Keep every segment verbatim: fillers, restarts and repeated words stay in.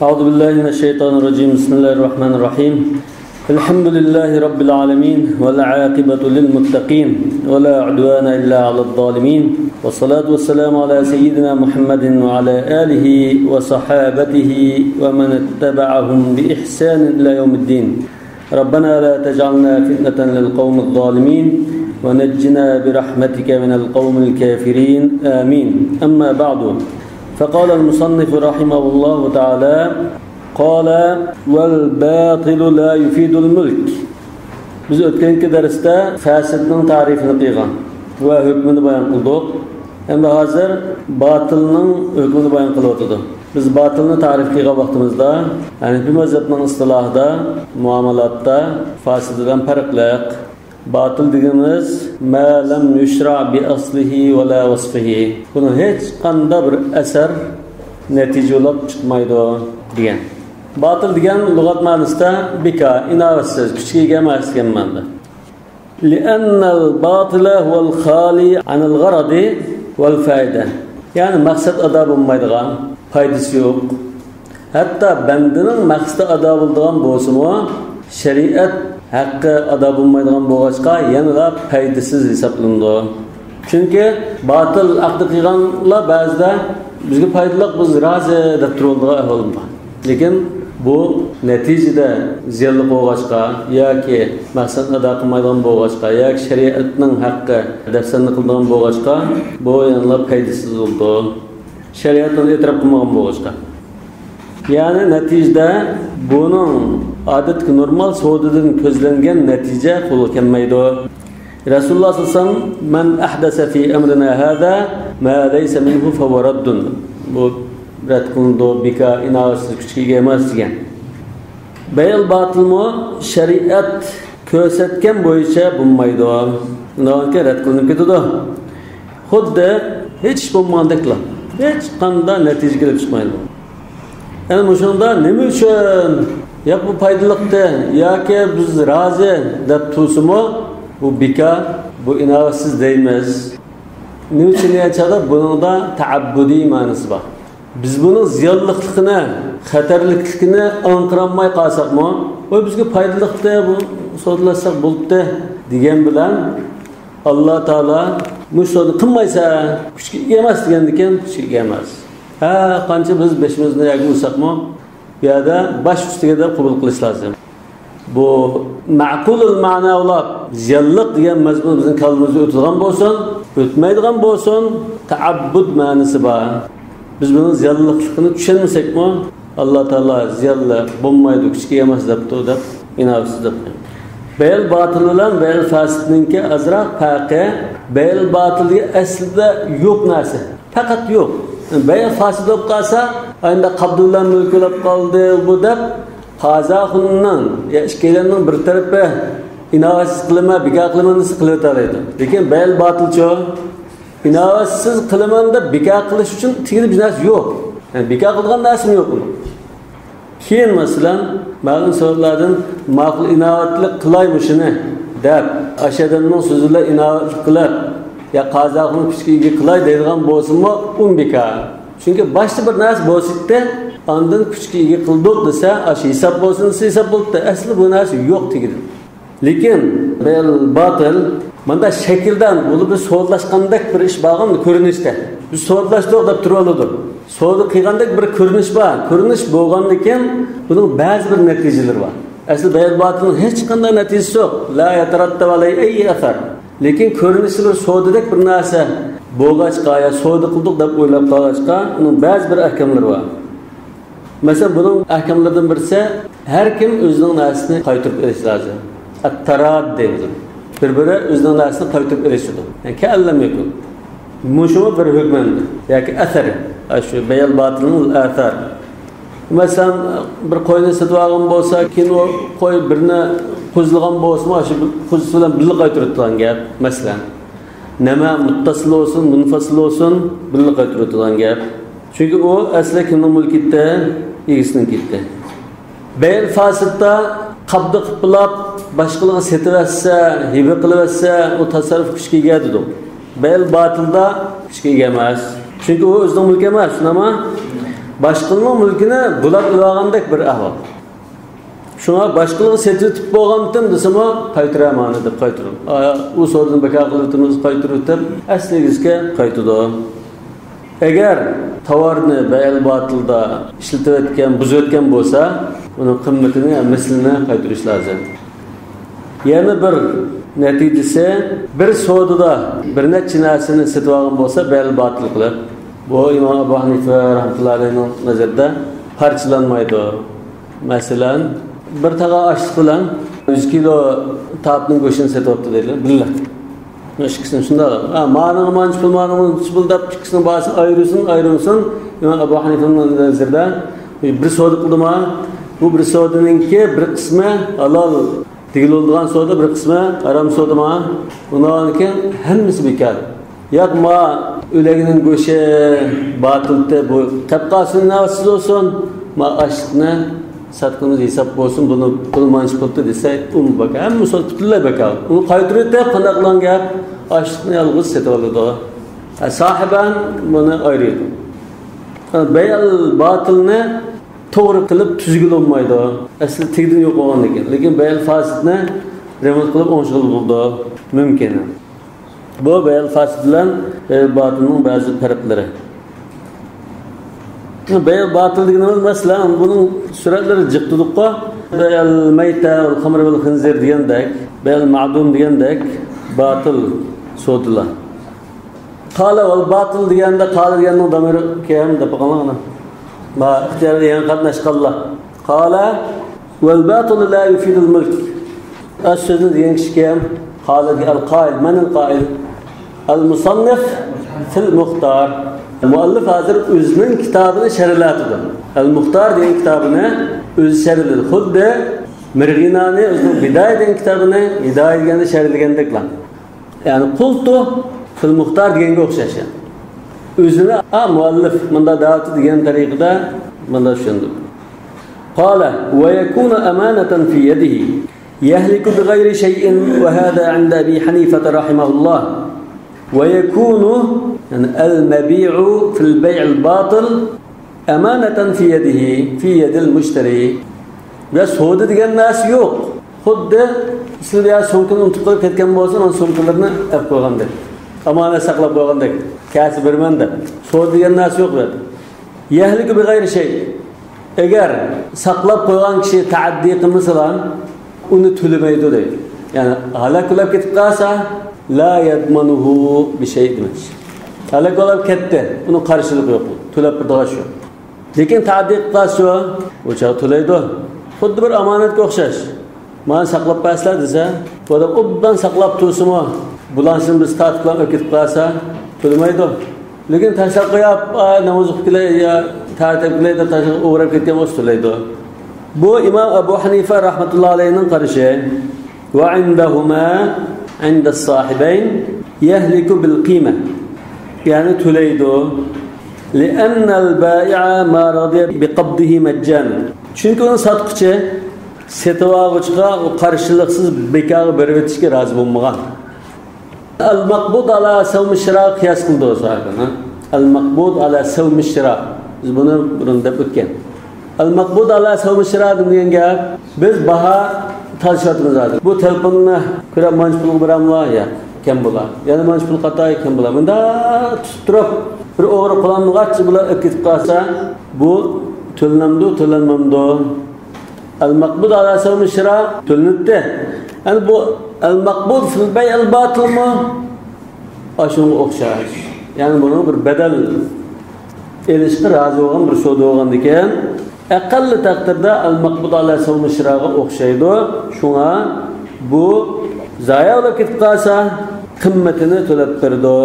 أعوذ بالله من الشيطان الرجيم. بسم الله الرحمن الرحيم. الحمد لله رب العالمين، والعاقبة للمتقين، ولا عدوان إلا على الظالمين، والصلاة والسلام على سيدنا محمد وعلى آله وصحابته ومن اتبعهم بإحسان إلى يوم الدين. ربنا لا تجعلنا فتنة للقوم الظالمين، ونجنا برحمتك من القوم الكافرين. آمين. أما بعد، فقال المصنف رحمه الله تعالى، قال: والباطل لا يفيد الملك. بىز ئۆتكەنكى دەرستە فاسىدنىڭ تەرىپىنى قىلغان ۋە ھۆكمىنى بايان قىلدۇق. ئەمدى ھازىر باتىلنىڭ ھۆكمىنى بايان قىلىۋاتىدۇ. بىز باتىلنى تەرىپ قىلغان ۋاقتىمىزدا، ھەنىفىي مەزھەبنىڭ ئىستىلاھىدا، مۇئامالاتتا فاسىد بىلەن پەرقلىق. باتىل دېگىنىمىز، ما لم يشرع بأصله ولا وصفه. بۇنىڭ ھېچقانداق بىر ئەسەر، نەتىجە بولۇپ چىقمايدۇ دېگەن. باتىل دېگەن لۇغەت مەنىسىدە بىكار، ئىناۋەتسىز، كۈچكە ئىگە ئەمەس دېگەن مەنىدە. لأن الباطل هو الخالي عن الغرض والفائدة. يەنى مەقسەت ئادا بولمايدىغان، پايدىسى يوق. ھەتتا بەندىنىڭ مەقسىتى ئادا بولىدىغان بولسىمۇ، شەرىئەت ھەققى ئادا بولمايدىغان بولغاچقا، يەنىلا پايدىسىز ھېسابلىنىدۇ. چۈنكى باتىل ھەقنى قىلغانلار بەزىدە بىزگە پايدىلىق، بىز رازى دەپ تۇرۇۋالىدىغان ئەھۋال بار. لېكىن بۇ نەتىجىدە زىيانلىق بولغاچقا ياكى مەقسەتنى ئادا قىلمايدىغان بولغاچقا ياكى شەرىئەتنىڭ ھەققى دەپسەندە قىلىدىغان بولغاچقا، بۇ يەنىلا پايدىسىز بولىدۇ. شەرىئەت ئۇنى ئېتىراپ قىلمىغان بولغاچقا. يەنى نەتىجىدە بۇنىڭ ئادەتتىكى نورمال سودىدىن كۆزلەنگەن نەتىجە قولغا كەلمەيدۇ. رەسۇلۇللاھ سەللەللاھۇ ئەلەيھى ۋەسەللەم، مەن ئەھدەسە فى ئەمرىنا ھازا ما لەيسە مىنھۇ فەھۇۋە رەددۇن. بۇ رەت قىلىنىدۇ، بىكار، ئىناۋەتسىز، كۈچكە ئىگە ئەمەس دېگەن. بەيئۇل باتىلمۇ شەرىئەت كۆرسەتكەن بويىچە بولمايدۇ. ئۇنىڭكى رەت قىلىنىپ كېتىدۇ. خۇددى ھېچ ئىش بولمىغاندەكلا، ھېچقانداق نەتىجە كېلىپ چىقمايدۇ. يەنى مۇشۇنىڭدا نېمە ئۈچۈن ياق بۇ پايدىلىقتى ياكى بىز رازى دەپ تۇرسىمۇ، بۇ بىكار، بۇ ئىناۋەتسىز دەيمىز. نېمە ئۈچۈن دېگەن چاغدا بۇنىڭدا تەئەببۇدىي مەنىسى بار. بىز بۇنىڭ زىيانلىقلىقىنى، خەتەرلىكلىكىنى ئاڭقىرالماي قالساقمۇ، ۋاي بىزگە پايدىلىقتى، بۇ سودىلاشساق بولۇپتۇ دېگەن بىلەن، ئاللا تائالا مۇشۇ سودىنى قىلمايسەن، كۈچكە ئىگە ئەمەس دېگەندىكىن، كۈچكە ئىگە ئەمەس. ھە، قانچە بىز بېشىمىزنى يەرگە ئۇرساقمۇ، بۇ يەردە باش ئۈستىگە دەپ قوبۇل قىلىش لازىم. بۇ مەئقۇلۇل مەنا بولۇپ، زىيانلىق دېگەن مەزمۇن بىزنىڭ كاللىمىزدىن ئۆتىدىغان بولسۇن، ئۆتمەيدىغان بولسۇن، تەئەببۇد مەنىسى بار. بىز بۇنىڭ زىيانلىقلىقىنى چۈشەنمىسەكمۇ، ئاللا تائالا زىيانلىق، بولمايدۇ، كۈچكە ئىگە ئەمەس دەپتۇ دەپ ئىناۋەتسىز دەپ قويىمىز. بەيئۇل باتىل بىلەن بەيئۇل فاسىدنىڭكى ئازراق پەرقى، بەيئۇل باتىل دېگەن ئەسلىدە يوق نەرسە. پەقەت يوق. بەيئۇل فاسىد بولۇپ قالسا، ئەمدى قابضە بىلەن مۈلكى بولۇپ قالدى بۇ دەپ، قازىخۇننىڭ يا ئىككىيلەننىڭ بىر تەرىپى ئىناۋەتسىز قىلىمەن، بىكار قىلىمەن دېسە قىلىۋېتەلەيدۇ. لېكىن بەيئۇل باتىلچۇ؟ ئىناۋەتسىز قىلىمەن دەپ بىكار قىلىش ئۈچۈن تېگىدە بىر نەرسە يوق. يەنى بىكار قىلىدىغان نەرسىمۇ يوق ئۇنىڭ. كېيىن، مەسىلەن، مەلۇم سەۋەبلەردىن ماقۇل، ئىناۋەتلىك قىلاي مۇشۇنى دەپ، ئاشۇ ئادەمنىڭ سۆزى بىلەن ئىناۋەتلىك قىلىپ، يا قازىخۇننى كۈچكە ئىگە قىلاي دەيدىغان بولسىمۇ، ئۇمۇ بىكار. چۈنكى باشتا بىر نەرسە بولسىدى، ئاندىن كۈچكە ئىگە قىلدۇق دېسە، ئاشۇ ھېساب بولسۇن دېسە، ھېساب بولۇپتۇ. ئەسلى بۇ نەرسە يوق تېگىدە. لېكىن بەيئۇل باتىل ماندا شەكىلدە، بۇلار بىز سودىلاشقاندەك بىر ئىش بارغان كۆرۈنۈشتە. بىز سودىلاشتۇق دەپ تۇرۇۋالىدۇ. سودا قىلغاندەك بىر كۆرۈنۈش بار. كۆرۈنۈش بولغاندىكىن بۇنىڭ بەزى بىر نەتىجىلىرى بار. ئەسلى بەيئۇل باتىلنىڭ ھېچقانداق نەتىجىسى يوق. لا يەتەرەتتەب ئەلەيھى ئەيي ئەسەر. لېكىن كۆرۈنۈشى بىر سودىدەك بىر نەرسە بولغاچقا، يا سودا قىلدۇق دەپ ئويلاپ قالغاچقا، ئۇنىڭ بەزى بىر ئەھكاملىرى بار. مەسىلەن، بۇنىڭ ئەھكاملىرىدىن بىرسى، ھەر كىم ئۆزىنىڭ نەرسىسىنى قايتۇرۇپ ئېلىشى لازىم. ئەتتەراد دەيمىز. بىر-بىرى ئۆزىنىڭ نەرسىسىنى قايتۇرۇپ ئېلىشىدۇ. يەنى كەئەن لەم يەكۇن. مۇشۇمۇ بىر ھۆكمەندە. ياكى ئەسەر. ئاشۇ بەيئۇل باتىلنىڭ ئەسەر. مەسىلەن، بىر قوينى سېتىۋالغان بولسا، كېيىن ئۇ قوي بىرنى قۇزلىغان بولسىمۇ، ئاشۇ قۇزىسى بىلەن بىللە قايتۇرۇۋېتىدىغان گەپ، مەسىلەن. نەمە مۇتتەسىل بولسۇن، مۇنفەسىل بولسۇن، بىللە قايتۇرۇۋېتىدىغان گەپ. چۈنكى ئۇ ئەسلى كىمنىڭ مۈلكى ئىدى؟ ئىگىسىنىڭكى ئىدى. بەيئۇل فاسىدتا قابضا قىلىپ بولۇپ، باشقىلارغا سېتىۋەتسە، ھىبە قىلىۋەتسە، ئۇ تەسەررۇپ كۈچكە ئىگە دېدۇق. بەيئۇل باتىلدا كۈچكە ئىگە ئەمەس. چۈنكى ئۇ ئۆزىنىڭ مۈلكى ئەمەس، شۇنداقمۇ؟ باشقىلارنىڭ مۈلكىنى بۇلاپ ئېلىۋالغاندەك بىر ئەھۋال. شۇڭا باشقىلارغا سېتىۋېتىپ بولغانتىم دېسىمۇ، قايتۇرامەن دەپ قايتۇرۇپ، ئا، ئۇ سودىنى بىكار قىلىۋېتىمىز، قايتۇرۇپ دەپ ئەسلى ئىگىسىگە قايتىدۇ. ئەگەر تاۋارنى بەيئەل باتىلدا ئىشلىتىۋەتكەن، بۇزۇۋەتكەن بولسا، ئۇنىڭ قىممىتىنى، مىسلىنى قايتۇرۇش لازىم. يەنە بىر نەتىجىسى، بىر سودىدا بىر نەچچە نەرسىنى سېتىۋالغان بولسا، بەيئەل باتىل قىلىپ، بۇ ئىمام ئەبۇ ھەنىفە رەھمەتۇللا ئەلەيھىنىڭ نەزىرىدە پارچىلانمايدۇ. مەسىلەن، بىر تاغار ئاشلىق بىلەن يۈز كىلو تاۋۇتنىڭ گۆشىنى سېتىۋاپتۇ دەيلى، بىللە. ئىككىسىنى شۇنداق، ھە، مانىڭغا مانچە پۇل، مانىڭغا مانچە پۇل دەپ ئىككىسىنىڭ باھاسىنى ئايرىسۇن، ئايرىسۇن. ئىمام ئەبۇ ھەنىفەنىڭ نەزىرىدە بىر سودا قىلدىما، بۇ بىر سودىنىڭكى بىر قىسمى ھالال دېگىلى بولىدىغان سودا، بىر قىسمى ھارام سودىما، ئۇنىڭدىن كېيىن ھەممىسى بىكار. ياق، ما ئۆلەكنىڭ گۆشى باتىلتى، بۇ قېپ قالسۇن، نەۋسىز بولسۇن، ما ئاشلىقنى ساتقىنىمىز ھېساب بولسۇن، بۇنى، بۇنى مانچە پۇلتى دېسە، ئۇمۇ بىكار. ھەممە سودا پۈتۈنلەي بىكار. ئۇنى قايتۇرۇۋېتىپ، قانداق قىلغان گەپ؟ ئاشلىقنى يالغۇز سېتىۋالىدۇ. ھە، ساھىبەن بۇنى ئايرىيدۇ. بەيئەل باتىلنى توغرا قىلىپ تۈزگىلى بولمايدۇ. ئەسلى تېگىدىن يوق بولغاندىكىن. لېكىن بەيئەل فاسىدنى رېمونت قىلىپ ئوڭشىغىلى بولىدۇ. مۇمكىن. بۇ بەيئەل فاسىد بىلەن بەيئەل باتىلنىڭ بەزى پەرقلىرى. بەيئەل باتىل دېگىنىمىز، مەسىلەن، بۇنىڭ سۈرەتلىرى جىق تۇرۇپقۇ. بەيئەل مەيتە، ۋەل خەمر، ۋەل خىنزىر دېگەندەك، بەيئەل مەدۇم دېگەندەك باتىل سودىلار. قالە ۋەل باتىل دېگەندە، قالە دېگەننىڭ دامىرى كەم دەپ باقىڭلار ئانا. ما ئىختىيارىي يېڭى قاتناشقانلار. قالە ۋەل باتىل لا يفيدۇل مۇلك. ئەس سۆزنى دېگەن كىشى كەم. قالە دېگەن ئەل قائىل. مەنىل قائىل؟ ئەل مۇسەننىف فىل مۇختار. مۇئەللىف ھازىر ئۆزىنىڭ كىتابىنى شەرھلەۋاتىدۇ. ئەل مۇختار دېگەن كىتابىنى ئۆزى شەرھلىدى. خۇددى مىرغىنانى ئۆزىنىڭ بىدايە دېگەن كىتابىنى ھىدايە دېگەندە شەرھلىگەندەكلا. يەنى قۇلتۇ فىل مۇختار دېگەنگە ئوخشاش. يەنى ئۆزىنى، ئا، مۇئەللىف مۇنداق دەۋاتىدۇ دېگەن تەرىقىدە مۇنداق چۈشەندۈردى. قالە ۋە يەكۇنۇ ئامانەتەن فى يەدىھى يەھلىكۇ بىغەيرى شەيئىن ۋە ھازا ئىندە ئەبى ھەنىفەتە رەھىمەھۇللاھ. ۋە يەكۇنۇ، يەنى ئەل مەبىئۇ فىل بەيئىل باتىل ئامانەتەن فى يەدىھى، فى يەدىل مۇشتەرى. ۋە سودا دېگەن نەرسە يوق. خۇددى سىلەر يا سومكىنى ئۇنتۇپ قېلىپ كەتكەن بولسا، مانا سومكىلىرىنى ئەپ قويغاندەك. ئامانەت ساقلاپ قويغاندەك. كەلسە بېرىمەن دەپ. سودا دېگەن نەرسە يوق بۇ يەردە. يەھلىكۇ بىغەيرى شەي. ئەگەر ساقلاپ قويغان كىشى تەئەددى قىلمىسىلا، ئۇنى تۆلىمەيدۇ دەيدۇ. يەنى ھالاك بولۇپ كېتىپ قالسا، لا يەدمەنۇھۇ بىشەي دېمەكچى. ھالاك بولۇپ كەتتى، ئۇنىڭ قارشىلىقى يوق. تۆلەپ بېرىدىغان شۇ. لېكىن تەئەددى قىلىپ قالسا، ئۇ چاغ تۆلەيدۇ. خۇددى بىر ئامانەتكە ئوخشاش. مانا ساقلاپ بەرسىلەر دېسە، بۇ ئادەم ئوبدان ساقلاپ تۇرسىمۇ، بۇلانسىنى بىز تارتىپ بىلەن ئۆتۈپ كېتىپ قالسا، تۆلىمەيدۇ. لېكىن تاشلاپ قويۇپ، ئاي، ناماز ئوقۇپ كېلەي يا تارتىپ كېلەي دەپ تاشلاپ ئوغرىلاپ كەتكەن بولسا تۆلەيدۇ. بۇ ئىمام ئەبۇ ھەنىفە رەھمەتۇللا ئەلەيھىنىڭ قارىشى. ۋە ئىندەھۇما، ئىندەس ساھىبەين، يەھلىكۇ بىل قىيمە. يەنى تۆلەيدۇ. لىئەننەل بائىئە ما رەزىيە بىقەبزىھى مەججانەن. چۈنكى ئۇنى ساتقۇچى سېتىۋالغۇچىغا ئۇ قارشىلىقسىز بىكارغا بېرىۋېتىشكە رازى بولمىغان. ئەل مەقبۇد ئالا سەۋمى شىرا قىياس قىلدى ئۇ ساھىبىنى. ئەل مەقبۇد ئالا سەۋمى شىرا. بىز بۇنى بۇرۇن دەپ ئۆتكەن. ئەل مەقبۇد ئالا سەۋمى شىرا دېگەن گەپ، بىز باھا تالىشىۋاتىمىز ھازىر. بۇ تېلېفوننى كۆرۈپ مانچە پۇلغا بېرەملا؟ يا كەم بولا. يەنە مانچە پۇل قاتا؟ كەم بولا. مۇنداق تۇتۇپ تۇرۇپ، بىر ئوغرى قوللانمىغاچ بىلەن ئۆتۈپ كېتىپ قالسا، بۇ تۆلىنەمدۇ، تۆلەنمەمدۇ؟ ئەل مەقبۇد ئالا سەۋمى شىرا تۆلىنىدۇ. يەنى بۇ ئەل مەقبۇد فىل بەيئىل باتىلمۇ؟ ئاشۇنىڭغا ئوخشاش. يەنى بۇنىڭ بىر بەدەل ئېلىشقا رازى بولغان بىر سودا بولغاندىكىن، ئەقەللى تەقدىردە ئەل مەقبۇد ئالا سەۋمى شىراغا ئوخشايدۇ. شۇڭا بۇ زايە بولۇپ كېتىپ قالسا، قىممىتىنى تۆلەپ بېرىدۇ.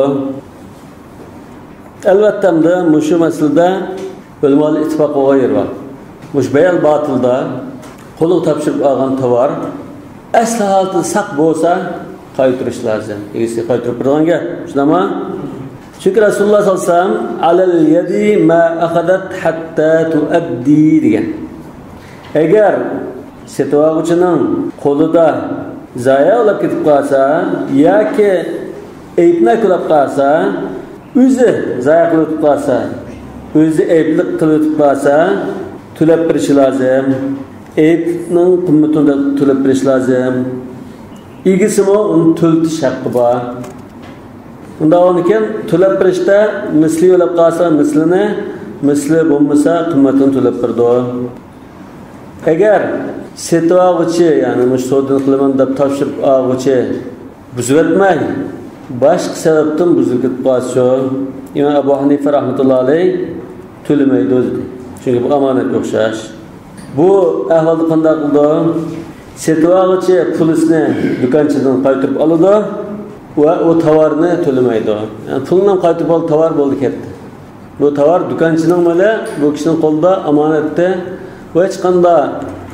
ئەلۋەتتە، ئەمدى مۇشۇ مەسىلىدە ئۆلىمالار ئىتتىپاق بولغان يېرى بار. مۇشۇ بەيئەل باتىلدا قولىغا تاپشۇرۇپ ئالغان تاۋار ئەسلى ھالىتىدە ساق بولسا، قايتۇرۇش لازىم. ئىگىسىگە قايتۇرۇپ بېرىدىغان گەپ، شۇنداقمۇ؟ چۈنكى رەسۇلۇللاھ سەللەللاھۇ ئەلەيھى ۋەسەللەم، ئەلەل يەدى ما ئەخەزەت ھەتتا تۇئەددى دېگەن. ئەگەر سېتىۋالغۇچىنىڭ قولىدا زايە بولۇپ كېتىپ قالسا ياكى ئەيىبنى كۆرۈپ قالسا، ئۆزى زايە قىلىپ قالسا، ئۆزى ئەيىبلىك قىلىۋېتىپ قالسا، تۆلەپ بېرىشى لازىم. ئەيىبنىڭ قىممىتىنى تۆلەپ بېرىشى لازىم. ئىگىسىمۇ ئۇنى تۆلىتىش ھەققى بار. ئۇنداق بولغاندىكىن تۆلەپ بېرىشتە مىسلى ئۆلەپ قالسا مىسلىنى، مىسلى بولمىسا قىممىتىنى تۆلەپ بېرىدۇ. ئەگەر سېتىۋالغۇچى، يەنى مۇشۇ سودىنى قىلىمەن دەپ تاپشۇرۇپ ئالغۇچى بۇزۇۋەتمەي، باشقا سەۋەبتىن بۇزۇلۇپ كېتىپ قالسىچۇ؟ ئىمام ئەبۇ ھەنىفە رەھمەتۇللا ئەلەيھ تۆلىمەيدۇ دېدى. چۈنكى بۇ ئامانەتكە ئوخشاش. بۇ ئەھۋالدا قانداق قىلىدۇ؟ سېتىۋالغۇچى پۇلىسىنى دۇكانچىدىن قايتۇرۇپ ئالىدۇ ۋە ئۇ تاۋارنى تۆلىمەيدۇ. يەنى پۇلنى قايتۇرۇپ ئالدى، تاۋار بولدى كەتتى. بۇ تاۋار دۇكانچىنىڭ مېلى، بۇ كىشىنىڭ قولىدا ئامانەتتە. ۋە ھېچقانداق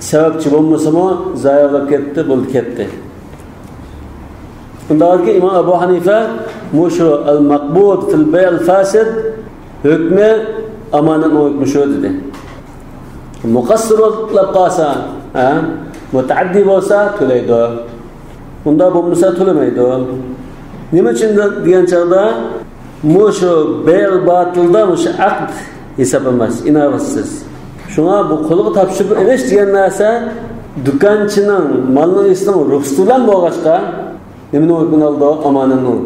سەۋەبچى بولمىسىمۇ زايە بولۇپ كەتتى، بولدى كەتتى. ئۇنداقكى ئىمام ئەبۇ ھەنىفە مۇشۇ ئەل مەقبۇد فىل بەيئىل فاسىد ھۆكمى ئامانەتنىڭ ھۆكمى شۇ دېدى. مۇقەسسىر بولۇپ قالسا، ھە، مۇتەئەددىي بولسا تۆلەيدۇ. ئۇنداق بولمىسا تۆلىمەيدۇ. نېمە ئۈچۈن دېگەن چاغدا مۇشۇ بەيئىل باتىلدا مۇشۇ ئەقد ھېساب ئەمەس، ئىناۋەتسىز. شۇڭا بۇ قولغا تاپشۇرۇپ ئېلىش دېگەن نەرسە دۇكانچىنىڭ، مالنىڭ ئىگىسىنىڭ رۇخسىتى بىلەن بولغاچقا، نېمىنىڭ ھۆكمىنى ئالىدۇ؟ ئامانەتنىڭ.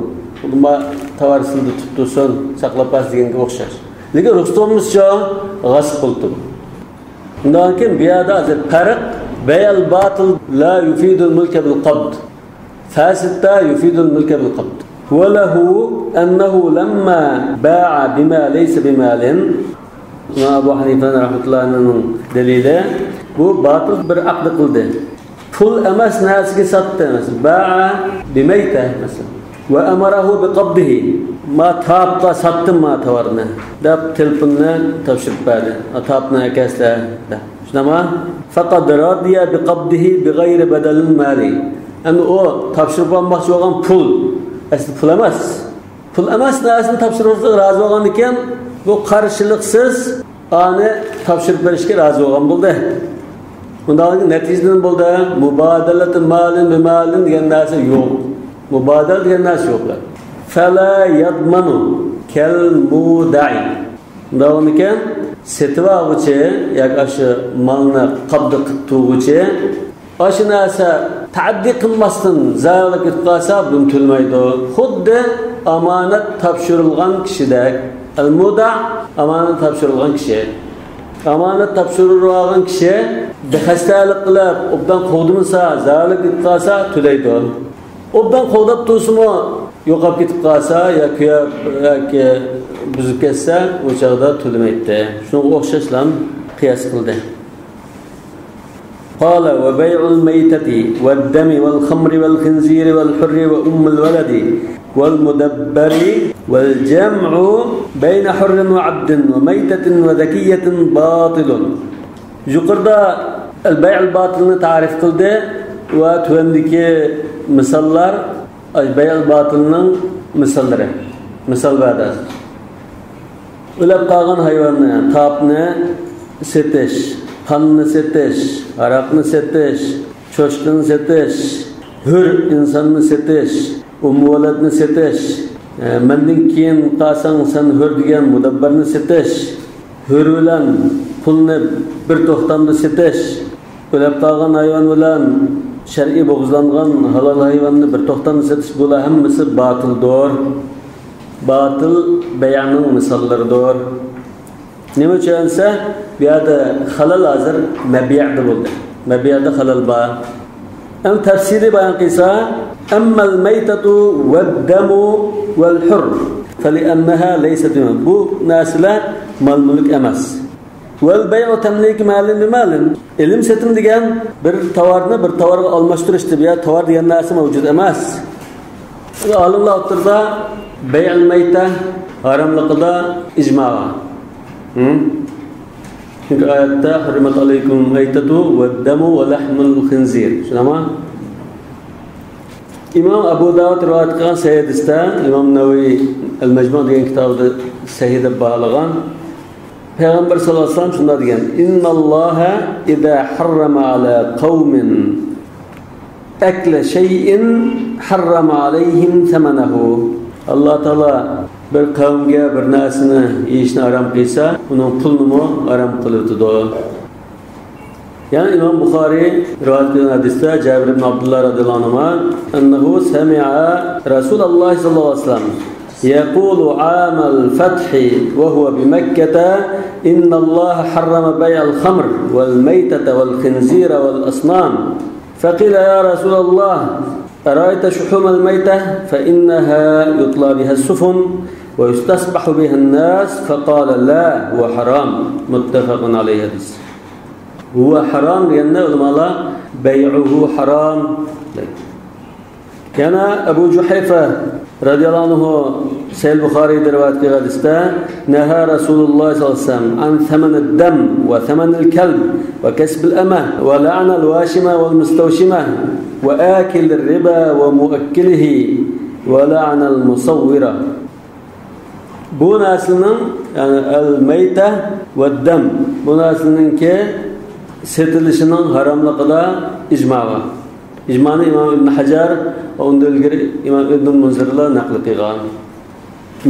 بۇ تاۋار سىلىدە تۇتۇپ تۇرسۇن، ساقلاپ قالسۇن دېگەنگە ئوخشاش. لېكىن رۇخسىتى بولمىسىچۇ، غەسىپ قىلىدۇ. شۇنداق كېيىن بۇ يەردە ھازىر پەرق، بەيئىل باتىل لا يۇفىدۇل مۇلكە بىل قەبد. فاسىدتا يۇفىدۇل مۇلكە بىل قەبد. ۋە لەھۇ ئەننەھۇ لەمما باع بىما لەيسە بىمالىن. ئىمام ئەبۇ ھەنىفە رەھمەتۇللاھىنىڭ دەلىلى، بۇ باتىل بىر ئەقدى قىلدى. پۇل ئەمەس نەرسىگە ساتتى، مەسىلەن، باع بىمەيتە، مەسىلەن. ۋە ئەمەرەھۇ بىقەبدىھى. ما تاپقا ساتتىم ما تاۋارنى، دەپ تېلېفوننى تاپشۇرۇپ بەردى. ھە، تاپنى ئەكەلسىلە، دەپ. شۇنداقمۇ؟ فەقەد رەزىيە بىقەبدىھى بىغەيرى بەدەلىن مالى. ئەمدى ئۇ تاپشۇرۇپ ئالماقچى بولغان پۇل، ئەسلى پۇل ئەمەس. پۇل ئەمەس نەرسىنى تاپشۇرۇشقا رازى بولغاندىكىن، بۇ قارشىلىقسىز ئانى تاپشۇرۇپ بېرىشكە رازى بولغان بولدى. ئۇنداق نەتىجىدە نېمە بولدى؟ مۇبادەلەتۇ مالىن بىمالىن دېگەن نەرسە يوق. مۇبادەلە دېگەن نەرسە يوق. فەلا يەزمەنۇ كەل مۇدەئى. ئۇنداق بولغاندىكىن، سېتىۋالغۇچى ياكى ئاشۇ مالنى قەبزە قىلىپ تۇرغۇچى ئاشۇ نەرسە تەئەددى قىلماستىن زايە بولۇپ كېتىپ قالسا، بۇنى تۆلىمەيدۇ. خۇددى ئامانەت تاپشۇرۇلغان كىشىدەك. ئەل مۇدەئ، ئامانەت تاپشۇرۇلغان كىشى. ئامانەت تاپشۇرۇلغان كىشى بىخەستەلىك قىلىپ، ئوبدان قوغدىمىسا، زايە بولۇپ كېتىپ قالسا، تۆلەيدۇ. ئوبدان قوغداپ تۇرسىمۇ، يوقاپ كېتىپ قالسا ياكى، ياكى بۇزۇپ كەتسە، ئۇ چاغدا تۆلىمەيتتى. شۇنىڭغا ئوخشاشلا قىياس قىلدى. قال: وبيع الميتة والدم والخمر والخنزير والحر وأم الولد والمدبر والجمع بين حر وعبد وميتة وذكية باطل. يۇقىرىدا ئەل بەيئۇل باتىلنى تەرىپ قىلدى ۋە تۆۋەندىكى مىساللار بەيئۇل باتىلنىڭ مىساللىرى. مىسال بەردى. ئۆلۈپ قالغان ھايۋاننى، تاپنى سېتىش، قاننى سېتىش، ھاراقنى سېتىش، چوشقىنى سېتىش، ھۆر ئىنساننى سېتىش، ئۇممۇۋەلەدنى سېتىش، ئە، مەندىن كېيىن قالساڭ سەن ھۆر دېگەن مۇدەببەرنى سېتىش، ھۆر بىلەن قۇلنى بىر توختامدا سېتىش، ئۆلۈپ قالغان ھايۋان بىلەن شەرئىي بوغۇزلانغان ھالال ھايۋاننى بىر توختامدا سېتىش، بۇلار ھەممىسى باتىلدۇر. باتىل بەيئنىڭ مىساللىرىدۇر. نېمە ئۈچۈن دېسە، بۇ يەردە خالال ھازىر مەبىئدە بولدى. مەبىئدە خالال بار. ئەمدى تەپسىلىي بايان قىلسا، أما الميتة والدم والحر فلأنها ليست بمال. بۇ نەرسىلەر مال-مۈلۈك ئەمەس. والبيع تمليك مال بمال. ئېلىم-سېتىم دېگەن بىر تاۋارنى بىر تاۋارغا ئالماشتۇرۇشتۇر. بۇ يەردە تاۋار دېگەن نەرسە مەۋجۇت ئەمەس. ئالىملار ئوتتۇرىدا بەيئۇل مەيتە ھاراملىقىدا ئىجما بار. ھە؟ چۈنكى ئايەتتە: حرمت عليكم الميتة والدم ولحم الخنزير. شۇنداقمۇ؟ ئىمام ئەبۇ داۋۇد رىۋايەت قىلغان سەھىھ ھەدىستە، ئىمام نەۋەۋى ئەل مەجمۇ دېگەن كىتابىدا سەھىھ دەپ باھالىغان، پەيغەمبەر ساللاللاھۇ ئەلەيھى ۋەسەللەم شۇنداق دېگەن: إن الله إذا حرم على قوم أكل شيء حرم عليهم ثمنه. ئاللا تائالا بىر قەۋمگە بىر نەرسىنى يېيىشنى ھارام قىلسا، ئۇنىڭ پۇلىنىمۇ ھارام قىلىۋېتىدۇ. يەنە ئىمام بۇخارىي رىۋايەت قىلغان ھەدىستە جابىر ئىبن ئابدۇللا رەزىياللاھۇ ئەنھۇما أنه سمع رسول الله صلى الله عليه وسلم يقول عام الفتح وهو بمكة: إن الله حرم بيع الخمر والميتة والخنزير والأصنام. فقيل: يا رسول الله، أرأيت شحوم الميتة فإنها يطلى بها السفن ويستصبح بها الناس، فقال: لا، هو حرام. متفق عليه. ھەدىس. ھۇۋە ھارام دېگەندە ئۆلىمالار بەيئۇھۇ ھارام دەيدۇ. يەنە ئەبۇ جۇھەيفە رەزىياللاھۇ ئەنھۇ سەھىھ بۇخارىيدا رىۋايەت قىلغان ھەدىستە: نهى رسول الله صلى الله عليه وسلم عن ثمن الدم وثمن الكلب وكسب الأمة ولعن الواشم والمستوشم وآكل الربا ومؤكله ولعن المصور. بۇ نەرسىنىڭ، يەنى ئەل مەيتە ۋە دەم، بۇ نەرسىنىڭكى سېتىلىشىنىڭ ھاراملىقىدا ئىجما بار. ئىجمانى ئىمام ئىبن ھەجەر ۋە ئۇندىن ئىلگىرى ئىمام ئىبن مۇنزىرلار نەقىل قىلغان.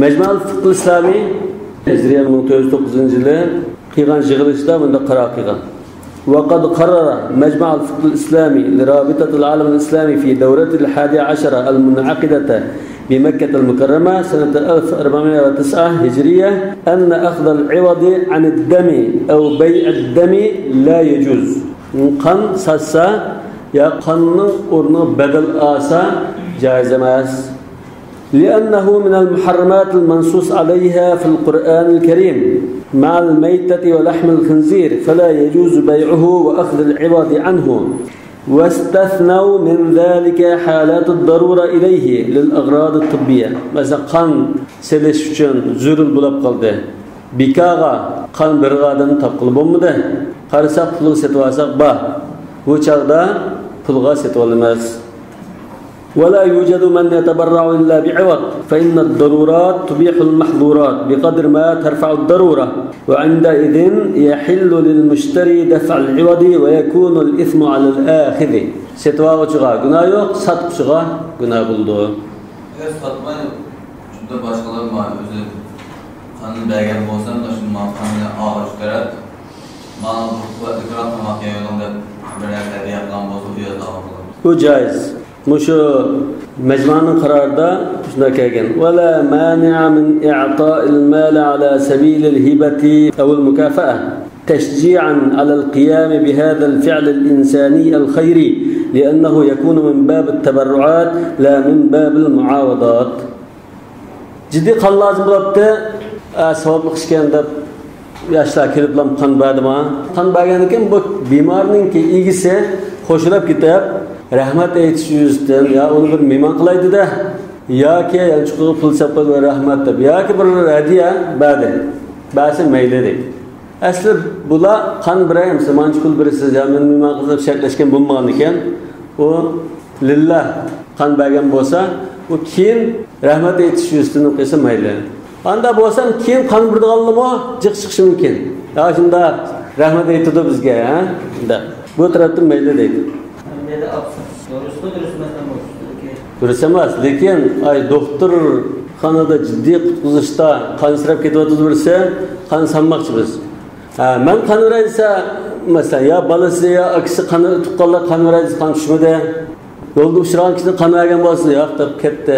مەجمۇئەل فىقھىل ئىسلامى ھىجرىيە مىڭ تۆت يۈز توققۇزىنچى يىلى قىلغان يىغىلىشىدا مۇنداق قارار قىلغان: وقد قرر مجمع الفقه الإسلامي لرابطة العالم الإسلامي في دورته الحادية عشرة المنعقدة بمكة المكرمة سنة ألف وأربعمائة وتسعة هجرية أن أخذ العوض عن الدم أو بيع الدم لا يجوز. قان ساتسا يا قاننىڭ ئورنىغا بەدەل ئالسا جائىز ئەمەس. لأنه من المحرمات المنصوص عليها في القرآن الكريم مع الميتة ولحم الخنزير، فلا يجوز بيعه وأخذ العوض عنه، واستثنوا من ذلك حالات الضرورة إليه للأغراض الطبية. مەسىلەن، قان سېلىش ئۈچۈن زۆرۈر بولۇپ قالدى. بىكارغا قان بېرىدىغان ئادەمنى تاپقىلى بولمىدى. قارىساق، پۇلغا سېتىۋالساق بار. بۇ چاغدا پۇلغا سېتىۋالىمىز. ولا يوجد من يتبرع إلا بعوض، فإن الضرورات تبيح المحظورات بقدر ما ترفع الضرورة، وعندئذ يحل للمشتري دفع العوض ويكون الإثم على الآخذ. سېتىۋالغۇچىغا گۇناھ يوق، ساتقۇچىغا گۇناھ بولىدۇ. ئەگەر ساتماي، شۇنداق باشقىلار ماڭا ئۆزى قاننى بەرگەن بولسا، مۇشۇ ماڭا قاننى ئالغۇچى تەرەپ، ماڭا بۇ قۇۋۋەتلىكراق تاماق يەۋېلىڭ دەپ بىر نەرسە ھەدىيە قىلغان بولسا، ئۇ يەردە ئالغىلى بولىدۇ. بۇ جائىز. مۇشۇ مەجمۇئنىڭ قارارىدا شۇنداق كەلگەن: ولا مانع من إعطاء المال على سبيل الهبة أو المكافأة تشجيعا على القيام بهذا الفعل الإنساني الخيري، لأنه يكون من باب التبرعات لا من باب المعاوضات. جىددىي قان لازىم بولۇپتۇ، ئە، ساۋابلىق ئىكەن دەپ ياشلار كېلىپلا قان بەردىما؟ قان بەرگەندىن كېيىن بۇ بىمارنىڭكى ئىگىسى خۇشاللىنىپ كېتىپ، رەھمەت ئېيتىش يۈزىسىدىن، يا ئۇنى بىر مېھمان قىلاي دېدى، ياكى يانچۇقىغا پۇل سېلىپ قويدى، رەھمەت دەپ، ياكى بىر ھەدىيە بەردى، بەرسە مەيلى دەيدۇ. ئەسلى بۇلار قان بېرەي، مەسىلەن، مانچە پۇل بېرىسىز يا مېنى مېھمان قىلىسىز دەپ شەرتلەشكەن بولمىغان ئىكەن. ئۇ لىللا قان بەرگەن بولسا، ئۇ كېيىن رەھمەت ئېيتىش يۈزىسىدىن قىلسا مەيلى. ئاندا بولسا كېيىن قان بېرىدىغانلىمۇ جىق چىقىشى مۇمكىن. يا شۇنداق رەھمەت ئېيتىدۇ بىزگە، ھە؟ دەپ. بۇ تەرەپتىن مەيلى دەيدۇ. دۇرۇس ئەمەس، لېكىن ئاي دوختۇرخانىدا جىددىي قۇتقۇزۇشتا قان ئىسراپ كېتىۋاتىدۇ بىرسى، قان سانماقچى بىز. ھە، مەن قان بېرەي دېسە، مەسىلەن، يا بالىسى، يا ئاكىسى قان، تۇغقانلار قان بېرەي دېسە، قان چۈشمىدى. يولدا ئۇچرىغان كىشىدىن قان بەرگەن بولسا، ياق دەپ كەتتى.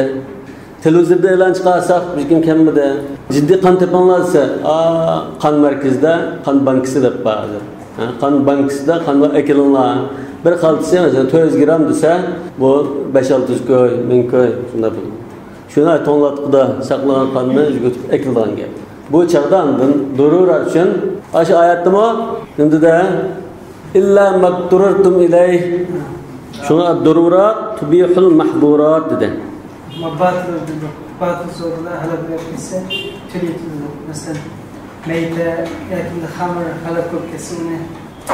تېلېۋىزوردا ئېلان چىقارساق، بىر كۈن كەلمىدى. جىددىي قان تېپىڭلار دېسە، ئا، قان مەركىزىدە قان بانكىسى دەپ بار ھازىر. ھە، قان بانكىسىدا قان بار، ئەكېلىڭلار. بىر قالتىسى، مەسىلەن، تۆت يۈز گرام دېسە، بۇ بەش ئالتە يۈز كوي، مىڭ كوي، شۇنداق بولىدۇ. شۇنى توڭلاتقۇدا ساقلىغان قاننى يۈگۈرتۈپ ئەكېلىدىغان گەپ. بۇ چاغدا ئاندىن دۇرۇرات ئۈچۈن، ئاشۇ ئايەتتىمۇ نېمىدە؟ إلا ما اضطررتم إليه. شۇڭا دۇرۇرات تۇبىھۇل مەھزۇرات دېدى. باتىل، باتىل سودا ھالال بولۇپ كەتسە، تۆلەيدۇ. مەسىلەن، مەيتە ياكى خەمر ھالال بولۇپ كەتسە، ئۇنى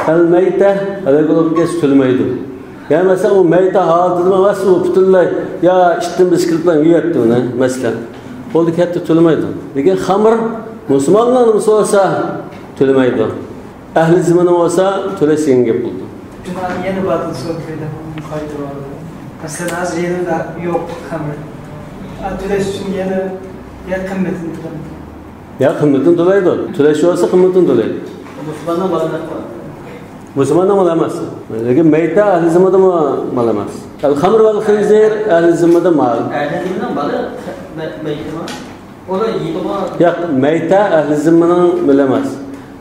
ئەل مەيتە ھالال بولۇپ كەتسە تۆلىمەيدۇ. يەنى مەسىلەن، ئۇ مەيتە ھالىتىدىمۇ ئەمەس، ئۇ پۈتۈنلەي يا ئىتتىن بىرسى كېلىپلا يەپ كەتتى ئۇنى، مەسىلەن. بولدى، كەتتى، تۆلىمەيدۇ. لېكىن خەمر مۇسۇلماننىڭ نېمىسى بولسا تۆلىمەيدۇ. ئەھلى زىممىنىڭ بولسا تۆلەش دېگەن گەپ بولىدۇ. جۇمانى يەنە باتىل سودا دەپ قايتۇرۇۋالىدۇ. مەسىلەن، ھازىر يېنىمدا يوق خەمر. ئا، تۆلەش ئۈچۈن يەنە يا قىممىتىنى تۆلەمدۇ؟ يا قىممىتىنى تۆلەيدۇ. تۆلەش بولسا قىممىتىنى تۆلەيدۇ. مۇسۇلماننىڭ مالى ئەمەسمۇ؟ مۇسۇلماننىڭ مالى ئەمەس. لېكىن مەيتە ئەھلى زىممىدىمۇ مال ئەمەس. ئەل خەمر ۋەل خىنزىر ئەھلى زىممىدە مال. ئەھلى زىممىنىڭ مالى مە-، مەيتىمۇ؟ ئۇلار يەيدىغۇ؟ ياق، مەيتە ئەھلى زىممىنىڭ مېلى ئەمەس.